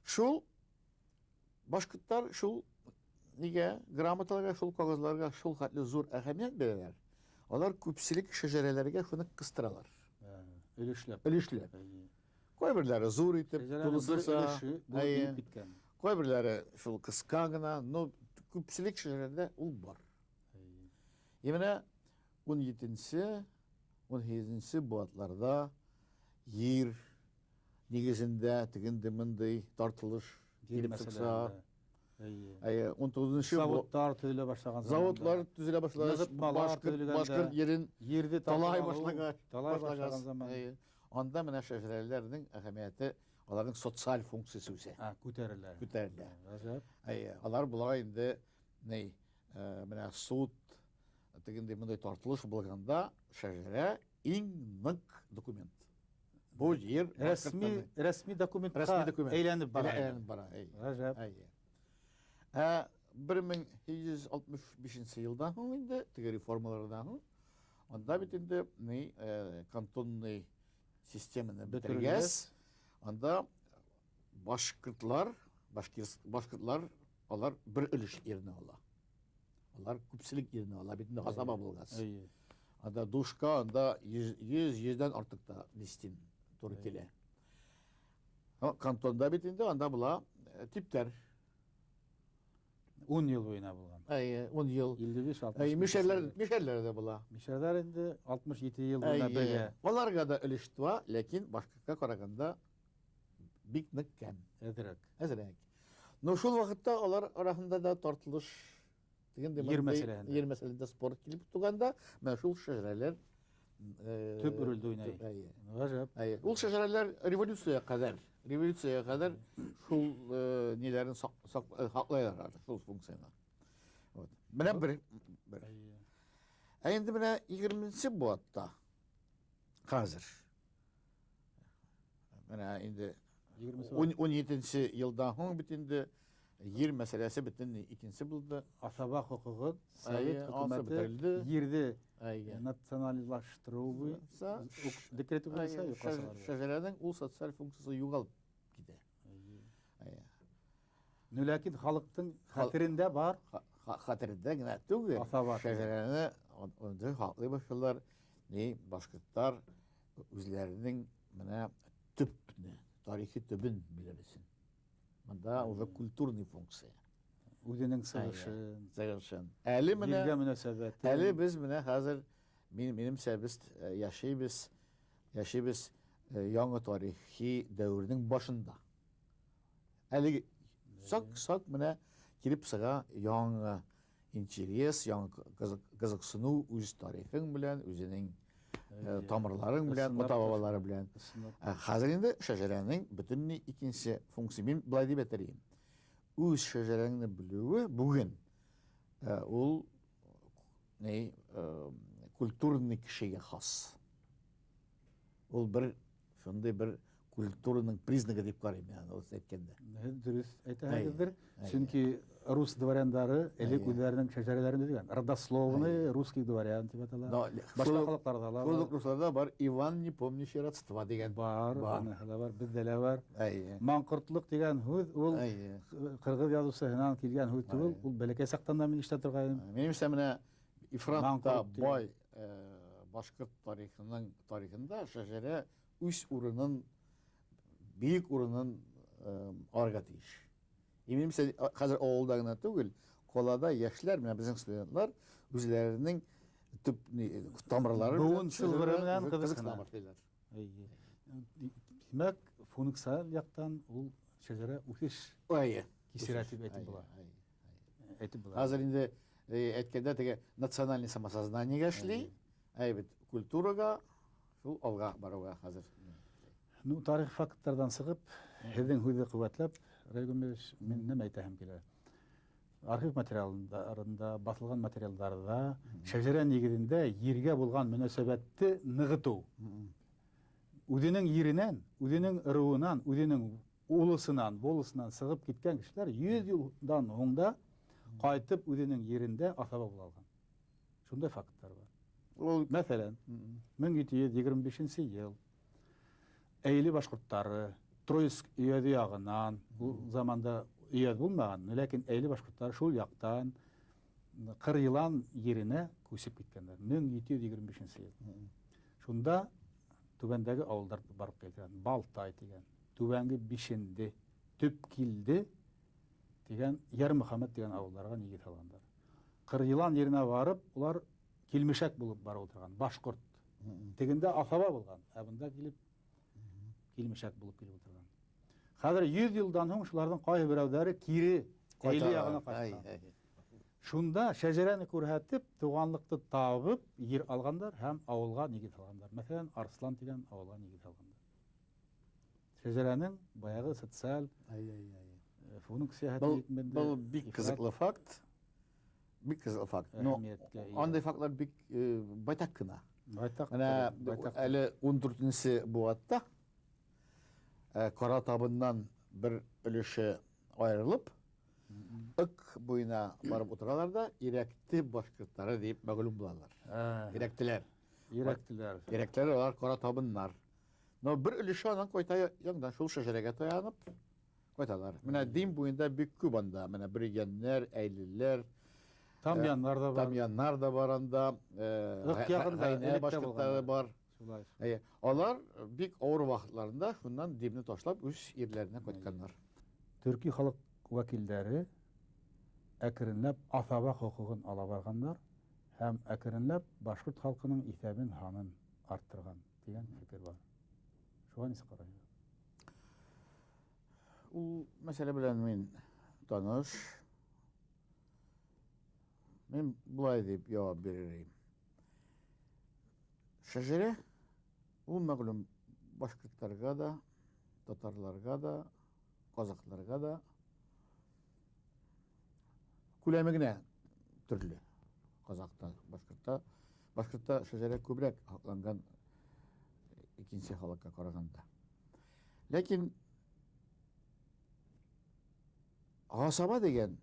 Шул Башҡорттар шул нигә грамоталарға, шул ҡағыҙларға шул хәтле ҙур әһәмиәт бирәләр. Алар күпселек шәжәрәләргә шуны ҡыҫтыралар. Өлөшләп. Өлөшләп. Кайберләре зур итеп, тулысынса, киткән. Кайберләре шул ҡыҫҡа ғына, но күпселек шәжәрәләрҙә ул бар. И менә 17-нче, 18-нче быуатларҙа ер нигеҙендә тегенде-мындай тартылыш килеп сыҡса, Әйе, 19-нчы заводтар төҙөлә башлаған заводлар төҙөлә башлағас, башҡорт ерен ерҙе талай башлағас, талай башлаған заман. Анда менә шәжәрәләрнең әһәмиәте, аларның социаль функциясы үсә. Күтәрелә. Күтәрелә. Ғәжәп. Әйе, алар була инде ни, менә суд тегендәй мондай тартылыш булганда шәжәрә иң нык документ. Бу ер рәсми документка әйләнеп бара. Әйләнеп бара. Ғәжәп. Әйе. Ә 1865 елдан һуң инде теге реформалардан һуң анда бит инде ни кантонный системаны бетергәс, анда башҡортлар, башҡортлар алар бер өлөш еренә ала. Алар күпселек еренә ала бит инде ғасаба булғас. Анда душка, анда 100-100-дән артыҡ та десятин тура килә. Кантонда бит инде анда була типтәр. 10 йыл буйына булған. Әйе, 10 йыл. 55-60. Әйе, мишәрләр дә була. Мишәрләр инде 67 йыл буйына бергә. Аларга да өлөш туа, ләкин башҡортҡа ҡарағанда бик ныҡ кәм. Әҙерәк. Әҙерәк. Но шул ваҡытта алар араһында да тартылыш дигәндәй ер мәсьәләһендә. Ер мәсьәләһендә спорт килеп туғанда, менә шул шәжәрәләр төп ролде уйнай. Ғәжәп. Әйе. Ул шәжәрәләр революцияға ҡәҙәр, революцияға ҡәҙәр шул ниләрен һаҡлайлар, шул функцияны. Вот. Менә бер. Ә инде менә 20-нче быуатта хәзер. Менә инде 17-нче йылдан һуң бит инде ер мәсьәләсе бөтенләй икенсе булды. Асаба хоҡуғы Совет хөкүмәте ерҙе националлаштырыу буйынса декреты буйынса юҡҡа сығарылды. Шәжәрәнең ул социаль функциясы юғалып китә. Ну, ләкин халыҡтың хәтерендә бар. Хәтерендә генә түгел. Шәжәрәне унда һаҡлай башлалар. Ни башҡорттар үҙләренең менә төпне, тарихи төбөн белер өсөн. Мында уже культурный функция. Үҙенең сығышын. Сығышын. Әле менә ергә мөнәсәбәте. Әле беҙ менә хәҙер минемсә беҙ яшәйбеҙ яңы тарихи дәүернең башында. Әле сак-сак менә килеп сыға яңы интерес, яңы ҡыҙыҡсыныу үҙ тарихың белән, үҙенең тамырларың белән, ата-бабалары белән. Хәзер инде шәжәрәнең бөтенләй икенсе функция. Мин былай дип әйтер идем. Үҙ шәжәрәңне белеүе бүген ул ни культурный кешегә хас. Ул бер шундай бер культураның признагы дип карыйм мин аны әйткәндә. Дөрөҫ әйтәһегеҙҙер. Сөнки рус дворяндары элек үҙҙәренең шәжәрәләрен төҙөгән. Родословный русский дворян тип атала. Башҡа халыҡтарҙа ла бар. Шул уҡ русларҙа бар Иван не помнящий родства тигән. Бар, аныһы ла бар, беҙҙә лә бар. Маңҡортлоҡ тигән һүҙ ул ҡырғыҙ яҙыусыһынан килгән һүҙ түгел, ул бәләкәй саҡтан да мин ишетә торғайным. Минемсә менә ифратта бай башҡорт тарихының тарихында шәжәрә үҙ урынын, бейек урынын алырға тейеш. И минемсә хәзер ауылда гына түгел, ҡалала йәшләр, менә беҙҙең студентлар үҙләренең төп тамырлары быуын сылбыры менән ҡыҙыҡһына башлайлар. Тимәк, функциональ яҡтан ул шәжәрә үҫеш кисерә тип әйтеп була. Әйтеп була. Хәзер инде әйткәндә теге национальный самосознаниега эшли, әй бит культурага шул алға барыуға хәзер. Ну, тарих факттарҙан сығып, һеҙҙең һүҙҙе ҡеүәтләп, Рәй Гомерович, мин нимә әйтәһем килә? Архив материалдарында, баҫылған материалдарҙа шәжәрә нигеҙендә ергә булған мөнәсәбәтте нығытыу. Үҙенең еренән, үҙенең ырыуынан, үҙенең улысынан, болысынан сығып киткән кешеләр 100 йылдан һуң да ҡайтып үҙенең ерендә аҫаба була алған. Шундай факттар бар. Мәҫәлән, 1725 йыл Әйле башҡорттары Троицк өйәҙе яғынан, ул заманда Өйәҙ булмаған, ләкин Әйле башҡорттары шул яҡтан Ҡырйылан еренә күсеп киткәндәр. 1725 йыл. Шунда түбәндәге ауылдар барып килгән. Балтай тигән, Түбәнге Бишенде, Төпкилде тигән, Ярмөхәмәт тигән ауылдарға нигеҙ һалғандар. Ҡырйылан еренә барып, улар килмешәк булып барып ултырған, башҡорт. Тегендә аҫаба булған, ә бында килеп килмешәк булып килеп ултырған. Хәҙер 100 йылдан һуң шуларҙың ҡайһы берәүҙәре кире Әйле яғына ҡайтҡан. Шунда шәжәрәне күрһәтеп, туғанлыҡты табып, ер алғандар һәм ауылға нигеҙ һалғандар. Мәҫәлән, Арыслан тигән ауылға нигеҙ һалғандар. Шәжәрәнең баяғы социаль функцияһы. Был бик ҡыҙыҡлы факт. Бик ҡыҙыҡлы факт. Но андай фактлар бик байтаҡ ҡына. Байтаҡ. Менә әле 14-нсе быуатта Ҡара табындан бер өлөшө айырылып, Ык буйына барып утыралар да, Ирәкте башҡорттары тип мәғлүм булалар. Ирәктеләр. Ирәктеләр. Ирәктеләр алар Ҡара табыннар. Но бер өлөшө анан ҡайта яңдан шул шәжәрәгә таянып ҡайталар. Менә Дим буйында бик күп анда, менә Бөрйәннәр, Әйлеләр, Тамьяннар да бар. Тамьяннар да бар анда, Ык яғында Ғәйнә башҡорттары бар. Шулай. Алар бик ауыр ваҡытларында шуннан Димне ташлап үҙ ерләренә ҡайтҡаннар. Төрки халыҡ вәкилдәре әкренләп аҫаба хоҡуғын ала барғандар һәм әкренләп башҡорт халҡының иҫәбен һанын арттырған тигән фекер бар. Шуға нисек ҡарайһығыҙ? Ул мәсьәлә белән мин таныш. Мин былай тип яуап бирер инем. Шәжәрә ул мәғлүм башҡорттарға да, татарларға да, ҡаҙаҡтарға да күләме генә төрлө. Ҡаҙаҡта, башҡортта, башҡортта шәжәрә күберәк һаҡланған икенсе халыҡҡа ҡарағанда. Ләкин ғасаба тигән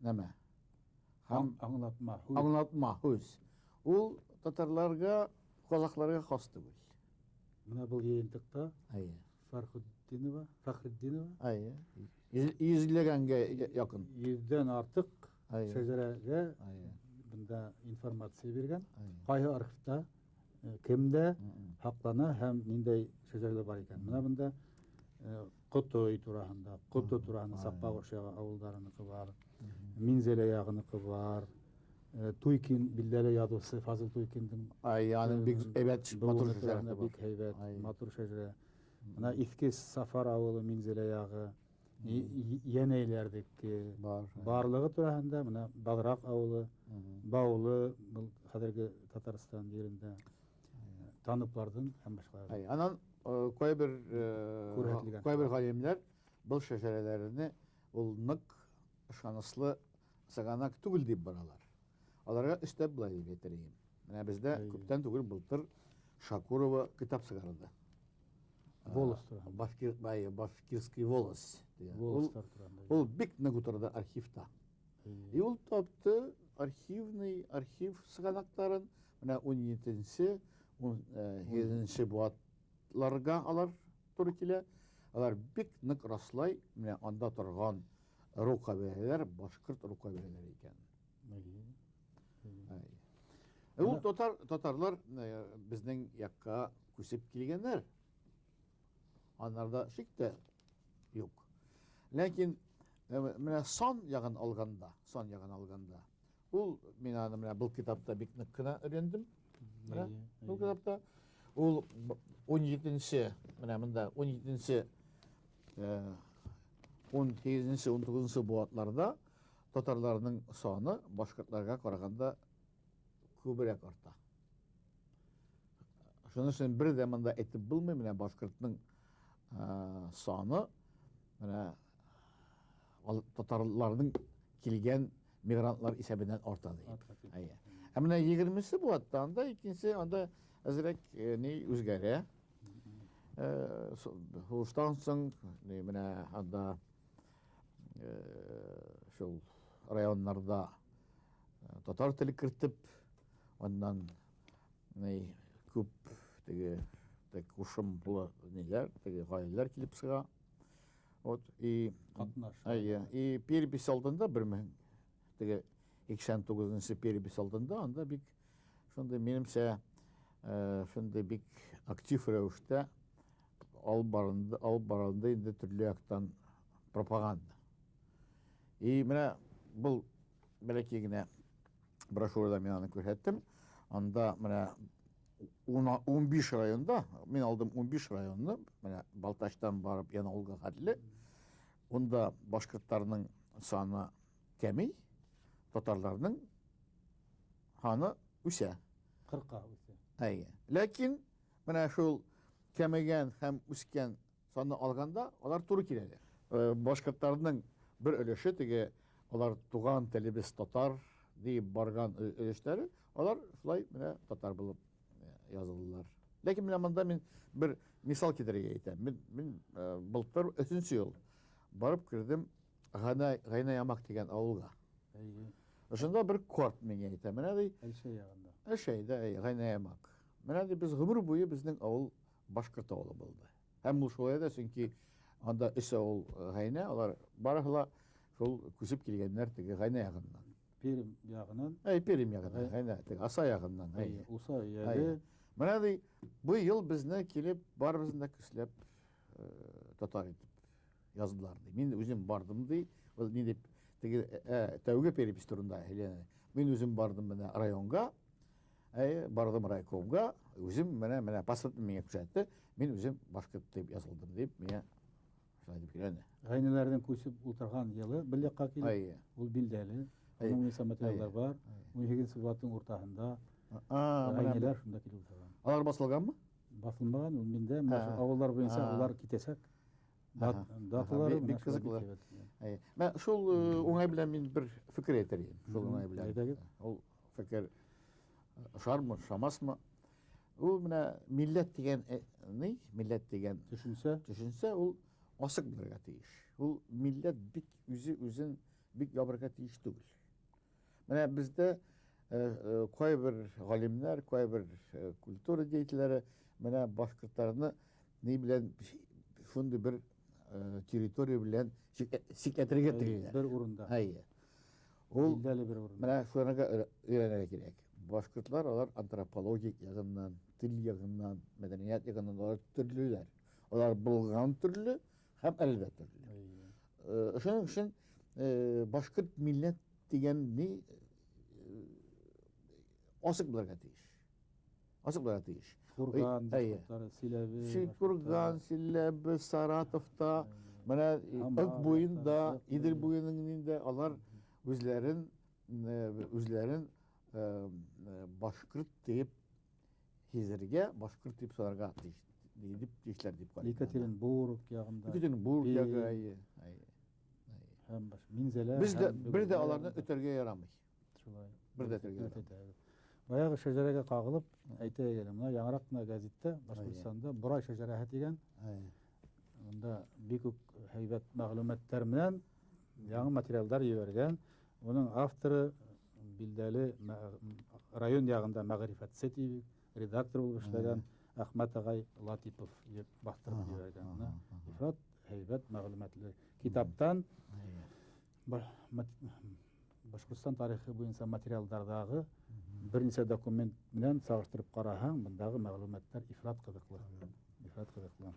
нәмә һәм аңлатма һүҙ. Аңлатма һүҙ. Ул татарларға, ҡаҙаҡларға хас түгел. Менә был йыйынтыҡта Фәрхетдинова, Фәхретдинова. Әйе. Йөҙләгәнгә яҡын. 100-дән артыҡ шәжәрәгә бында информация биргән. Ҡайһы архивта, кемдә һаҡлана һәм ниндәй шәжәрәләр бар икән. Менә бында Ҡотой тураһында, Ҡото тураһында Саҡмағош ауылдарыныҡы бар, Минзәлә яғыныҡы бар, Туйкин билдәле яҙыусы Фазыл Туйкиндең Ай, аның бик һәйбәт матур шәжәрәһе бар. Бик һәйбәт матур шәжәрә. Мына Иҫке Сафар ауылы Минзәлә яғы, Йәнәйләрҙеке барлығы тураһында, мына Баҙраҡ ауылы, Баулы, был хәҙерге Татарстан ерендә таныпларҙың һәм башҡалар. Анан Күрһәтелгән. Ҡайбер ғалимдәр был шәжәрәләрне ул ныҡ ышаныслы сығанаҡ түгел тип баралар. Аларға өҫтәп былай тип әйтер инем. Менә беҙҙә күптән түгел былтыр Шакурова китап сығарҙы. Волос тураһында. Башкирский волос тигән. Волостар тураһында. Ул бик ныҡ ултырҙы архивта. И ул тапты архив сығанаҡтарын. Менә ун етенсе, ун һигеҙенсе быуатларға алар тура килә. Алар бик ныҡ раслай, менә анда торған ырыу ҡәбиләләр башҡорт ырыу ҡәбиләләре икән. Ул татарлар беҙҙең яҡҡа күсеп килгәндәр. Анарда шик тә юҡ. Ләкин менә сан яғын алғанда, сан яғын алғанда, ул мин аны менә был китапта бик ныҡ ҡына өйрәндем. Менә был китапта ул ун етенсе, менә бында ун етенсе, ун һигеҙенсе, ун туғыҙынсы быуатларҙа татарларҙың саны башҡорттарға ҡарағанда күберәк арта. Шуның өсөн бер ҙә бында әйтеп булмай, менә башҡортның саны менә татарларҙың килгән мигрантлар иҫәбенән арта тип. Арта тип. Әйе. Ә менә егерменсе быуатта анда икенсе, анда әҙерәк ни үҙгәрә. Һуғыштан һуң, ни менә анда шул районнарҙа татар теле кертеп, аннан ни күп теге тек ҡушымлы ниләр, теге ғаиләләр килеп сыға. Вот и Катнаш. Әйе, и перепись алдында бер мең теге 89-нчы перепись алдында анда бик шундый минемчә шундый бик актив рәвештә алып барынды, алып барылды инде төрле яктан пропаганда. И менә был бәләкәй генә брошюрада мин аны күрсәттем. Анда менә 15 районда, мин алдым 15 районны, менә Балтачтан барып Янаулга хәтле. Унда башкортларның саны кәми, татарларның һаны үсә. 40-ка үсә. Әйе. Ләкин менә шул кәмегән һәм үскән санны алганда алар туры киләләр. Башкортларның бер өлеше теге алар туган телебез татар дип барган өлешләре, алар шулай менә татар булып язылдылар. Ләкин менә монда мин бер мисал китерергә әйтәм. Мин былтыр өченче ел барып кердем Гайнәямак дигән авылга. Әйе. Шунда бер карт миңа әйтә, менә ди, Әлшәй ягында. Әлшәйдә, әй, Гайнәямак. Менә ди, без гомер буе безнең авыл башкорт авылы булды. Һәм ул шулай да, чөнки анда өч авыл Гайнә, алар барысы да шул күчеп килгәннәр теге Гайнә ягыннан. Пермь ягыннан. Әй, Пермь ягыннан, Гайнә, теге Аса ягыннан, әй. Уса өяге. Менә ди, бу ел безне килеп, барыбызны да көчләп татар итеп яздылар ди. Мин үзем бардым ди. Ул ни дип теге тәүге перепись турында һөйләнә. Мин үзем бардым менә районга, әй, бардым райкомга, үзем менә паспортны миңа күрсәтте. Мин үзем башкорт дип язылдым дип миңа шулай дип һөйләнә. Гайнәләрнең күчеп утырган елы бер якка килеп, ул билдәле. Аның буенча материаллар бар. 18 баттың уртаһында гайнәләр шунда килеп утырган. Алар басылганмы? Басылмаган, ул миндә менә шул авыллар буенча алар китәчәк. Даталары бик кызыклы. Менә шул уңай белән мин бер фикер әйтер идем. Шул уңай белән. Әйтәгез. Ул фикер ошармы, ошамасмы? Ул менә милләт дигән ни? Милләт дигән төшенчә. Төшенчә ул асык булырга тиеш. Ул милләт бик үзе үзен бик ябырга тиеш түгел. Менә бездә кайбер галимнәр, кайбер культура деятельләре менә башкортларны ни белән шундый бер территория белән чикләтергә телиләр. Бер урында. Әйе. Ул билдәле бер урында. Менә шуңа өйрәнергә кирәк. Башкортлар алар антропологик ягыннан, тел ягыннан, мәдәният ягыннан алар төрлеләр. Алар булган төрле һәм әле дә төрле. Шуның өчен башкорт милләт дигән ни асык булырга тиеш. Асык булырга тиеш. Курган, башкортлары, Силәбе, Курган, Силәбе, Саратовта, менә Ык буенда, Идел буеның инде алар үзләрен башкорт дип хизергә, башкорт дип санарга тиеш, дип тиешләр дип карыйм. Екатеринбург ягында. Екатеринбург ягы, әйе, әйе. Һәм Минзәлә. Без дә бер дә аларны өтәргә ярамый. Шулай. Бер дә өтәргә ярамый. Баягы шәҗәрәгә кагылып әйтә әле, менә яңарак кына гәзиттә Башкортстанда Борай шәҗәрәһе дигән. Монда бик үк һәйбәт мәгълүматлар белән яңа материалдар җибәргән. Уның авторы билдәле район ягында мәгърифәтче дип редактор булып эшләгән Әхмәт агай Латипов дип бастырып җибәргән. Ифрат һәйбәт мәгълүматлы китаптан Башкортстан тарихы буенча материалдардагы берничә документ белән чагыштырып караһаң, мондагы мәгълүматлар ифрат кызыклы. Ифрат кызыклы.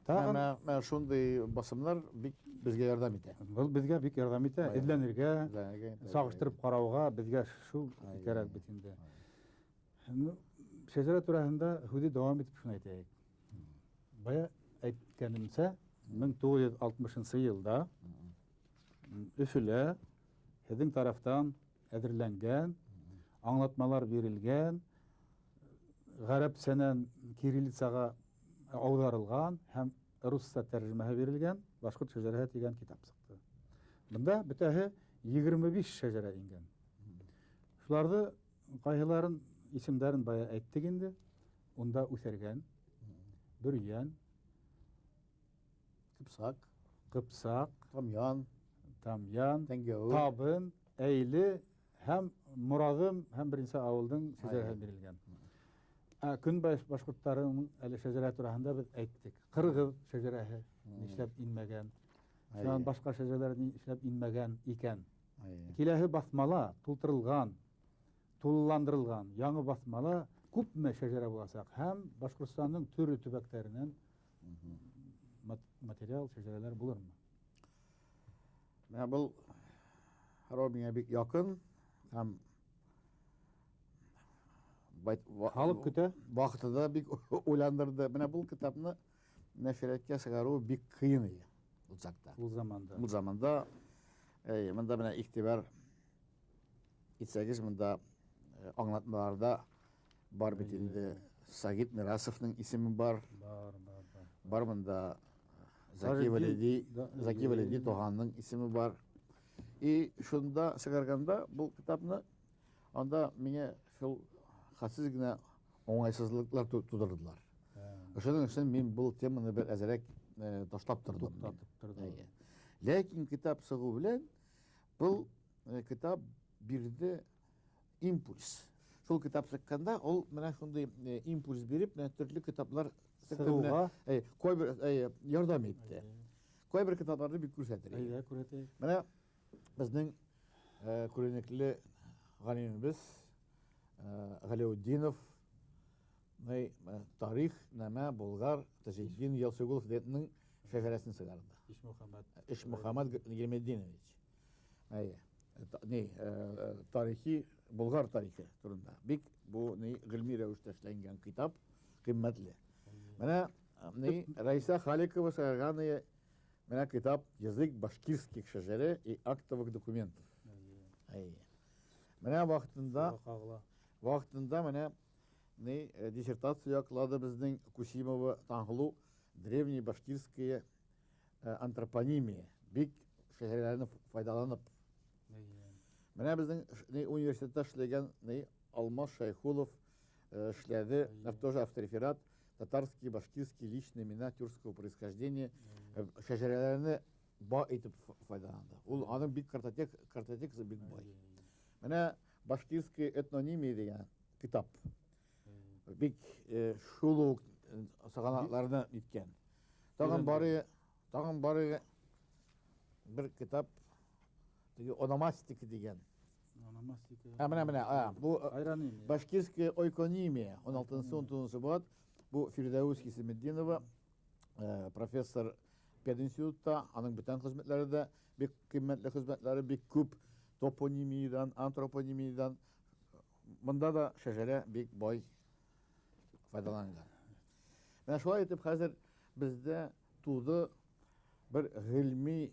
Тагын менә шундый басымнар бик безгә ярдәм итә. Был безгә бик ярдәм итә. Эзләнергә, чагыштырып карауга безгә шул кирәк бит инде. Шәҗәрә турасында һүҙе дәвам итеп шуны әйтәйек. Бая әйткәнемсә, 1960 елда Өфөлә һеҙҙең тарафтан әҙерләнгән, аңлатмалар бирелгән, ғәрәпсәнән кириллицаға ауҙарылған һәм русса тәржемәһе бирелгән Башҡорт шәжәрәһе тигән китап сыҡты. Бында бөтәһе 25 шәжәрә ингән. Шуларҙы ҡайһыларын исемдәрен бая әйттек инде. Унда үҫәргән, Бөрйән, Ҡыпсаҡ, Ҡыпсаҡ, Тамъян, Тамъян, Тәңгәү, Табын, Әйле һәм Мораҙым һәм бер нисә ауылдың шәжәрәһе бирелгән. Ә Көнбайыш башҡорттарының әле шәжәрә тураһында беҙ әйттек. Ҡырғыҙ шәжәрәһе Нишләп инмәгән? Шунан башҡа шәжәрәләр нишләп инмәгән икән? Киләһе баҫмала тултырылған, тулыландырылған яңы баҫмала күпме шәжәрә буласаҡ һәм Башҡортостандың төрлө төбәктәренән материал шәжәрәләр булырмы? Менә был һорау миңә бик яҡын һәм халыҡ көтә. Ваҡытында бик уйландырҙы. Менә был китапны нәшриәткә сығарыу бик ҡыйын ине ул саҡта. Ул заманда. Ул заманда, мында менә иғтибар итсәгеҙ, мында аңлатмаларҙа бар бит инде Сагит Мирасовның исеме бар. Бар, бар, бар. Бар мында Заки Валиди, Заки Валиди туғанының исеме бар. И шунда сығарғанда был китапны анда миңә шул хәтһеҙ генә уңайсызлыҡлар тудырҙылар. Шуның өсөн мин был теманы бер әҙерәк ташлап торҙом. Туҡтатып торҙом. Ләкин китап сығыу белән был китап бирҙе импульс. Шул китап сыҡҡанда ул менә шундай импульс биреп, менә төрлө китаплар сығыуға ҡайбер ярҙам итте. Ҡайбер китапларҙы бик күрһәтер. Әйҙә, күрһәтәйек. Менә беҙҙең күренекле ғалимебеҙ Ғәләүетдинов тарих нәмә Болгар Тажетдин Ялсыгулов дәтнең шәжәрәсен сығарҙы. Ишмөхәмәт. Ишмөхәмәт Гилметдинович. Әйе. Ни, тарихи Болгар тарихы турында. Бик бу ни ғилми рәүештә эшләнгән китап, ҡиммәтле. Менә ни Раиса Халикова сығарған менә китап Язык башкирских шәжәрә и актовых документов. Әйе. Менә ваҡытында менә ни диссертация яҡлады беҙҙең Кусимова Таңһылыу древние башкирские антропонимия. Бик шәжәрәләрне файҙаланып. Менә беҙҙең университетта эшләгән Алмаз Шайхулов эшләде, тоже автореферат татарские, башкирские личные имена тюркского происхождения шәжәрәләрне бай итеп файҙаланды. Ул аның бик картотекасы бик бай. Менә башкирская этнонимия дигән китап. Бик шул ук сығанаҡларны иткән. Тағын бары бер китап теге ономастика дигән. Ономастика. Менә, бу башкирская ойконимия 16-19 быуат. Бу Фирҙәүес Хисаметдинова, профессор пединститутта, аның бүтән хеҙмәтләре дә бик ҡиммәтле хеҙмәтләре бик күп топонимиядан, антропонимиядан. Мында да шәжәрә бик бай файҙаланған. Менә шулай итеп хәҙер беҙҙә тыуҙы бер ғилми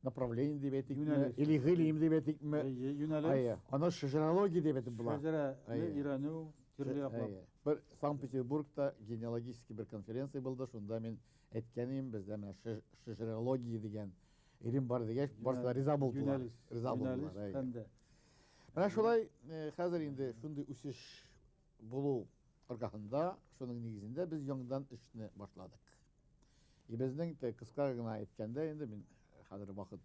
направление дип әйтикме, или ғилим дип әйтикме? Йүнәлеш. Аны шәжәрәлогия дип әйтеп була. Шәжәрәне өйрәнеү төрлө яҡлап. Бер Санкт-Петербургта генеалогический бер конференция булды, шунда мин әйткән идем, беҙҙә менә шәжәрәлогия дигән илем бар дигәс, барысы да риза булдылар. Риза булдылар. Менә шулай хәҙер инде шундай үсеш булыу арҡаһында, шуның нигеҙендә беҙ яңынан эшне башланыҡ. И беҙҙең ҡыҫҡа ғына әйткәндә инде мин хәҙер ваҡыт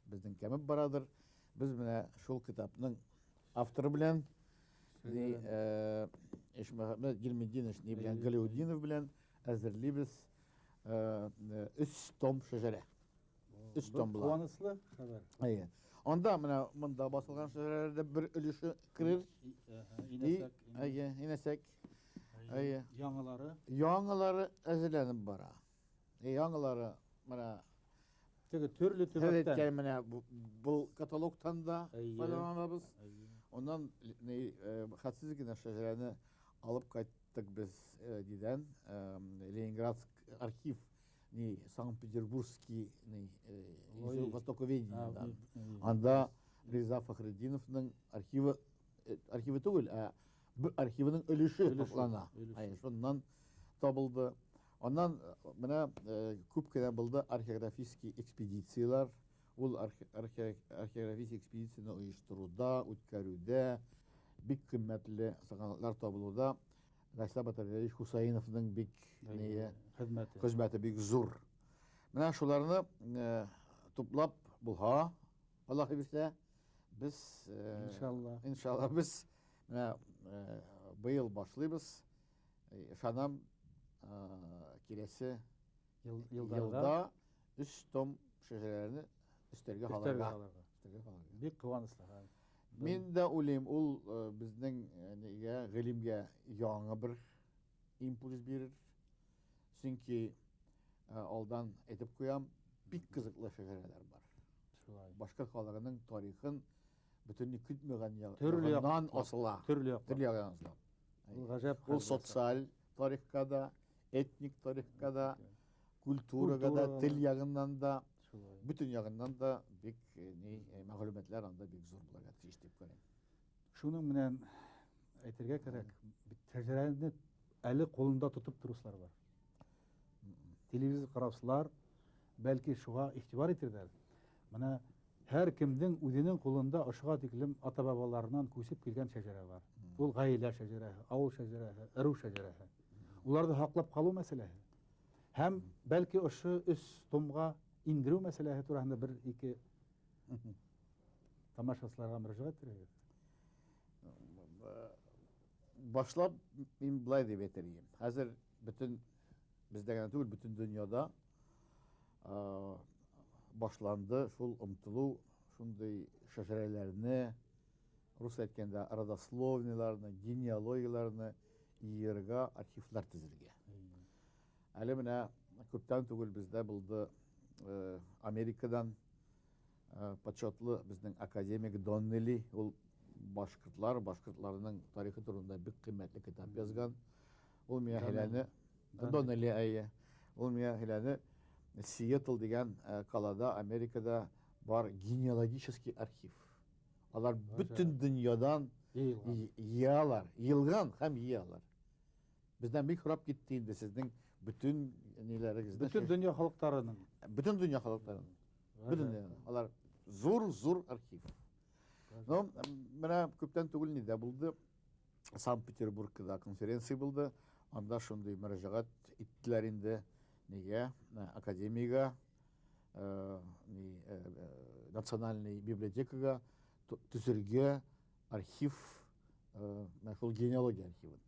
беҙҙең кәмеп барадыр. Беҙ менә шул китапның авторы белән Ишмөхәмәт Гилметдинович ни белән Галәүетдинов белән әҙерлибеҙ 3 том шәжәрә. 3 том була. Ҡыуаныслы хәбәр. Әйе. Анда менә монда баҫылған шәжәрәләрҙә бер өлөшө керер. Инәсәк. Әйе, инәсәк. Әйе. Яңылары. Яңылары әҙерләнеп бара. Яңылары менә теге төрлө төбәктән. Әйткән менә был каталогтан да файҙаланабыҙ. Ондан хәтһеҙ генә шәжәрәне алып ҡайттыҡ беҙ нидән, Ленинградск архив, ни Санкт-Петербургский, ни институт востоковедения. Анда Риза Фәхретдиновның архивы, архивы түгел, ә архивының өлөшө һаҡлана. Шуннан табылды. Аннан менә күп кенә булды археографический экспедициялар. Ул археографический экспедицияны ойоштороуда, үткәреүҙә, бик ҡиммәтле сығанаҡлар табылыуҙа Рәйсә Батырғәлиевич Хусаиновның бик хеҙмәте бик ҙур. Менә шуларны туплап булһа, Аллаһ бирсә, беҙ иншалла, иншалла беҙ менә быйыл башлайбыҙ. Ышанам, киләсе Йылда 3 том шәжәрәләрне өстәргә һалырга. Бик ҡыуаныслы. Мин дә уйлыйм, ул безнең нигә ғилемгә яңы бер импульс бирер. Сөнки алдан әйтеп куям, бик кызыклы шәжәрәләр бар. Шулай. Башҡорт халҡының тарихын бөтөнләй көтмәгән яғынан асыла. Төрлө яҡтан. Төрлө яғынан асыла. Ул ғәжәп Ул социаль тарихҡа да, этник тарихҡа да, культураға да, тел яғынан да, бөтөн яғынан да бик мәғлүмәтләр анда бик зур булырға тейеш тип ҡарайым. Шуның менән әйтергә кәрәк, шәжәрәне әле ҡулында тотоп тороусылар бар. Телевизор ҡараусылар бәлки шуға иғтибар итерҙәр. Бына һәр кемдең үҙенең ҡулында ошоға тиклем ата-бабаларынан күсеп килгән шәжәрә бар. Ул ғаилә шәжәрәһе, ауыл шәжәрәһе, ырыу шәжәрәһе. Уларҙы һаҡлап ҡалыу мәсьәләһе. Һәм бәлки ошо 3 томға индереү мәсьәләһе тураһында бер-ике тамашасыларға мөрәжәғәт итергә. Башлап мин былай тип әйтер инем. Хәҙер бөтөн беҙҙә генә түгел, бөтөн донъяда башланды шул омтолоу, шундай шәжәрәләрне, рус әйткәндә родословныйларны, генеалогияларны йыйырға, архивлар төҙөргә. Әле менә күптән түгел беҙҙә булды Америкадан почетлы безнең академик Доннелли, ул башҡортлар, башҡортларның тарихы турында бик ҡиммәтле китап яҙған. Ул миңә һөйләне, Доннелли, әйе. Ул миңә һөйләне, Сиэтл дигән ҡалада, Америкада бар генеалогический архив. Алар бөтөн донъядан йыялар, йыйылған һәм йыялар. Беҙҙән бик һорап китте инде сезнең бөтөн ниләрегеҙҙе. Бөтөн донъя халыҡтарының. Бөтөн донъя халыҡтарының. Бөтөн донъя. Алар зур-зур архив. Но менә күптән түгел нидә булды? Санкт-Петербургда конференция булды. Анда шундый мөрәҗәгать иттеләр инде. Нигә? Академиягә, национальный библиотекага төзергә архив, шул генеалогия архивын.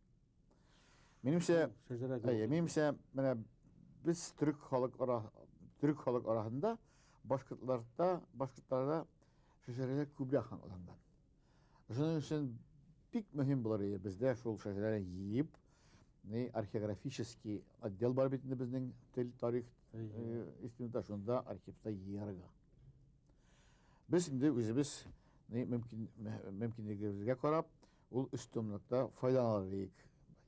Минемсә, минемсә, менә без төрек халык араһында башҡортларда шәжәрәләр күберәк аңланған. Шуның өсөн бик мөһим булыр ине беҙҙә шул шәжәрәне йыйып, археографический отдел бар бит инде беҙҙең тел тарих институтында, шунда архивта йыйырға. Беҙ инде үҙебеҙ мөмкинлегебеҙгә ҡарап, ул өстөнлөктә файҙаланыр инек.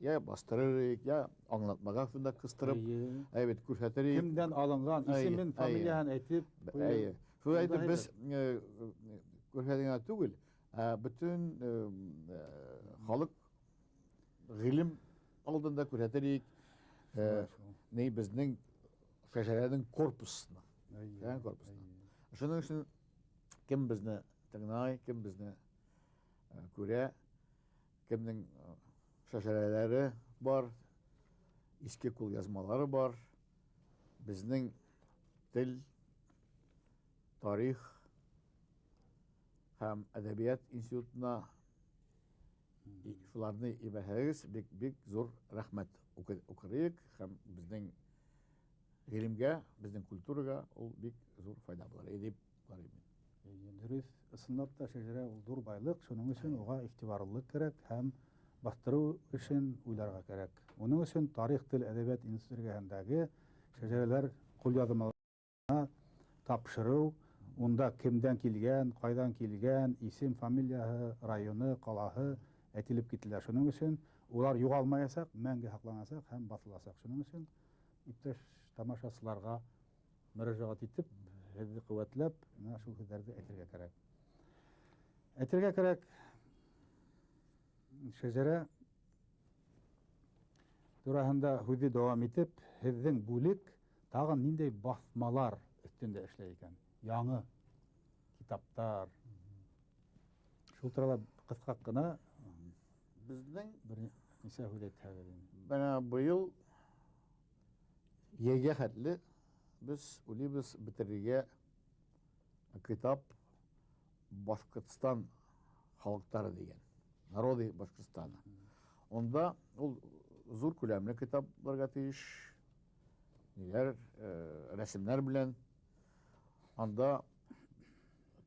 Я бастырыр инек, я аңлатмаға шунда ҡыҫтырып, әйбәт күрһәтер инек. Кемдән алынған, исемен, фамилияһын әйтеп. Шулай итеп беҙ күрһәтер генә түгел, бөтөн халыҡ ғилем алдында күрһәтер инек, ни беҙҙең шәжәрәнең корпусына. Шуның өсөн кем беҙҙе тыңлай, кем беҙҙе күрә, кемдең шәжәрәләре бар, иҫке ҡулъяҙмалары бар, беҙҙең тел, тарих һәм әҙәбиәт институтына шуларны ебәрһәгеҙ, бик-бик ҙур рәхмәт уҡырыҡ һәм беҙҙең ғилемгә, беҙҙең культураға ул бик ҙур файҙа булыр тип ҡарайым мин. Дөрөҫ, ысынлап та шәжәрә ул ҙур байлыҡ, шуның өсөн уға иғтибарлылыҡ кәрәк һәм баҫтырыу өсөн уйларға кәрәк. Уның өсөн тарих, тел, әҙәбиәт институты эргәһендәге шәжәрәләр ҡулъяҙмаларына тапшырыу, унда кемдән килгән, ҡайҙан килгән, исем, фамилияһы, районы, ҡалаһы әйтелеп кителә. Шуның өсөн улар юғалмаясаҡ, мәңге һаҡланасаҡ һәм баҫыласаҡ. Шуның өсөн иптәш тамашасыларға мөрәжәғәт итеп, һеҙҙе ҡеүәтләп, менә шул һүҙҙәрҙе әйтергә кәрәк. Әйтергә кәрәк, шәжәрә тураһында һүҙҙе дауам итеп, һеҙҙең бүлек тағын ниндәй баҫмалар өҫтөндә эшләй икән? Яңы китаптар. Шул турала ҡыҫҡа ғына беҙҙең бер нисә һүҙ әйтһәгеҙ инде. Бына быйыл йәйгә хәтле беҙ уйлайбыҙ бөтөрөргә китап Башҡортостан халыҡтары тигән, Народы Башҡортостана. Унда ул ҙур күләмле китап булырға тейеш. Ниләр, рәсемнәр белән. Анда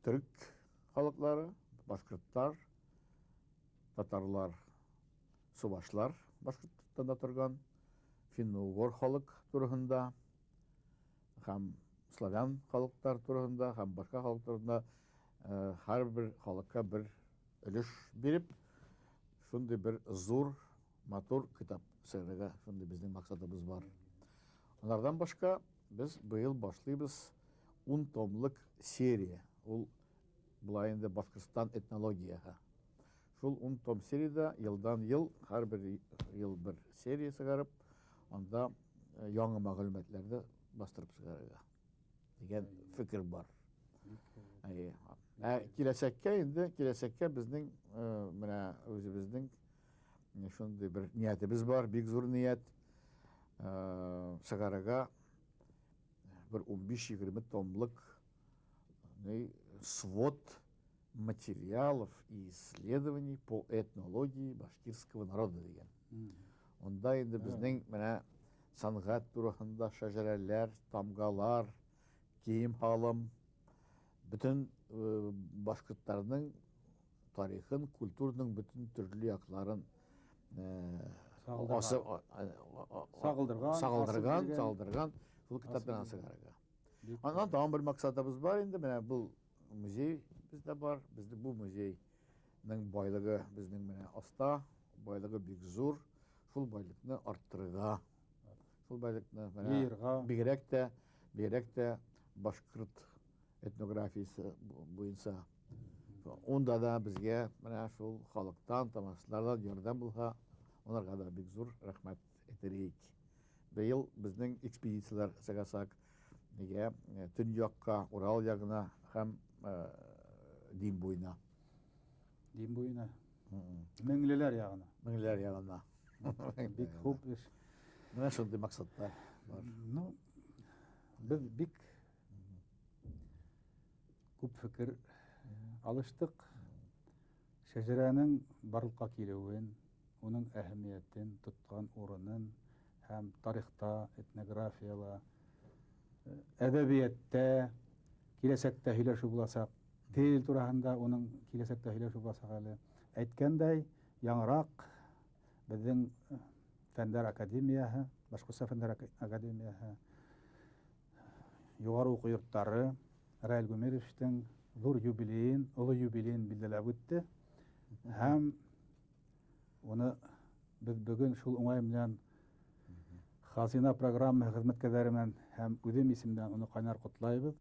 төрек халыклары, башкортлар, татарлар, субашлар Башкортстанда торган, финно-угор халык турыһында һәм славян халыклар турыһында һәм башка халык турында һәрбер халыкка бер өлеш биреп, шундый бер зур, матур китап чыгарырга шундый безнең максатыбыз бар. Анардан башка без быел башлыйбыз 10 томлык серия. Ул була инде Башкортстан этнологияһы. Шул 10 том сериядә елдан ел һәрбер ел бер серия чыгарып, анда яңа мәгълүматларны бастырып чыгарырга дигән фикер бар. Әйе. Ә киләчәккә инде, киләчәккә безнең менә үзебезнең шундый бер ниятебез бар, бик зур ният. Чыгарырга бер 15-20 томлык свод материалов и исследований по этнологии башкирского народа дигән. Онда инде безнең менә сәнгать турысында шәҗәрәләр, тамгалар, кием һалым, бөтен башкортларның тарихын, культурның бөтен төрле якларын сагылдырган, сагылдырган шул китапларны чыгарырга. Аннан тагын бер максатыбыз бар инде, менә бу музей бездә бар. Бездә бу музейның байлыгы безнең менә аста, байлыгы бик зур. Шул байлыкны арттырырга, шул байлыкны менә бигрәк тә башкорт этнографиясе буенча. Унда да безгә менә шул халыктан, тамашачылардан ярдәм булһа, аларга да бик зур рәхмәт әйтер. Быел безнең экспедицияләр чыгачак. Нигә төньякка, Урал ягына һәм Дим буена. Дим буена. Меңлеләр ягына. Меңлеләр ягына. Бик күп эш. Менә шундый максатлар бар. Ну, без бик күп фикер алыштык. Шәҗәрәнең барлыкка килүен, уның әһәмиятен, тоткан урынын һәм тарихта, этнографияла, әдәбиятта киләсәктә һөйләшү буласак, тел тураһында уның киләсәктә һөйләшү буласак әле. Әйткәндәй, яңырак безнең Фәннәр академияһы, Башкортстан Фәннәр академияһы, югары уку йортлары Раил Гумеровичтың зур юбилеен, олы юбилеен билгеләп үтте. Һәм уны без бүген шул уңай белән Хазина программа хезмәткәрләре белән һәм үзем исемнән уны кайнар котлайбыз.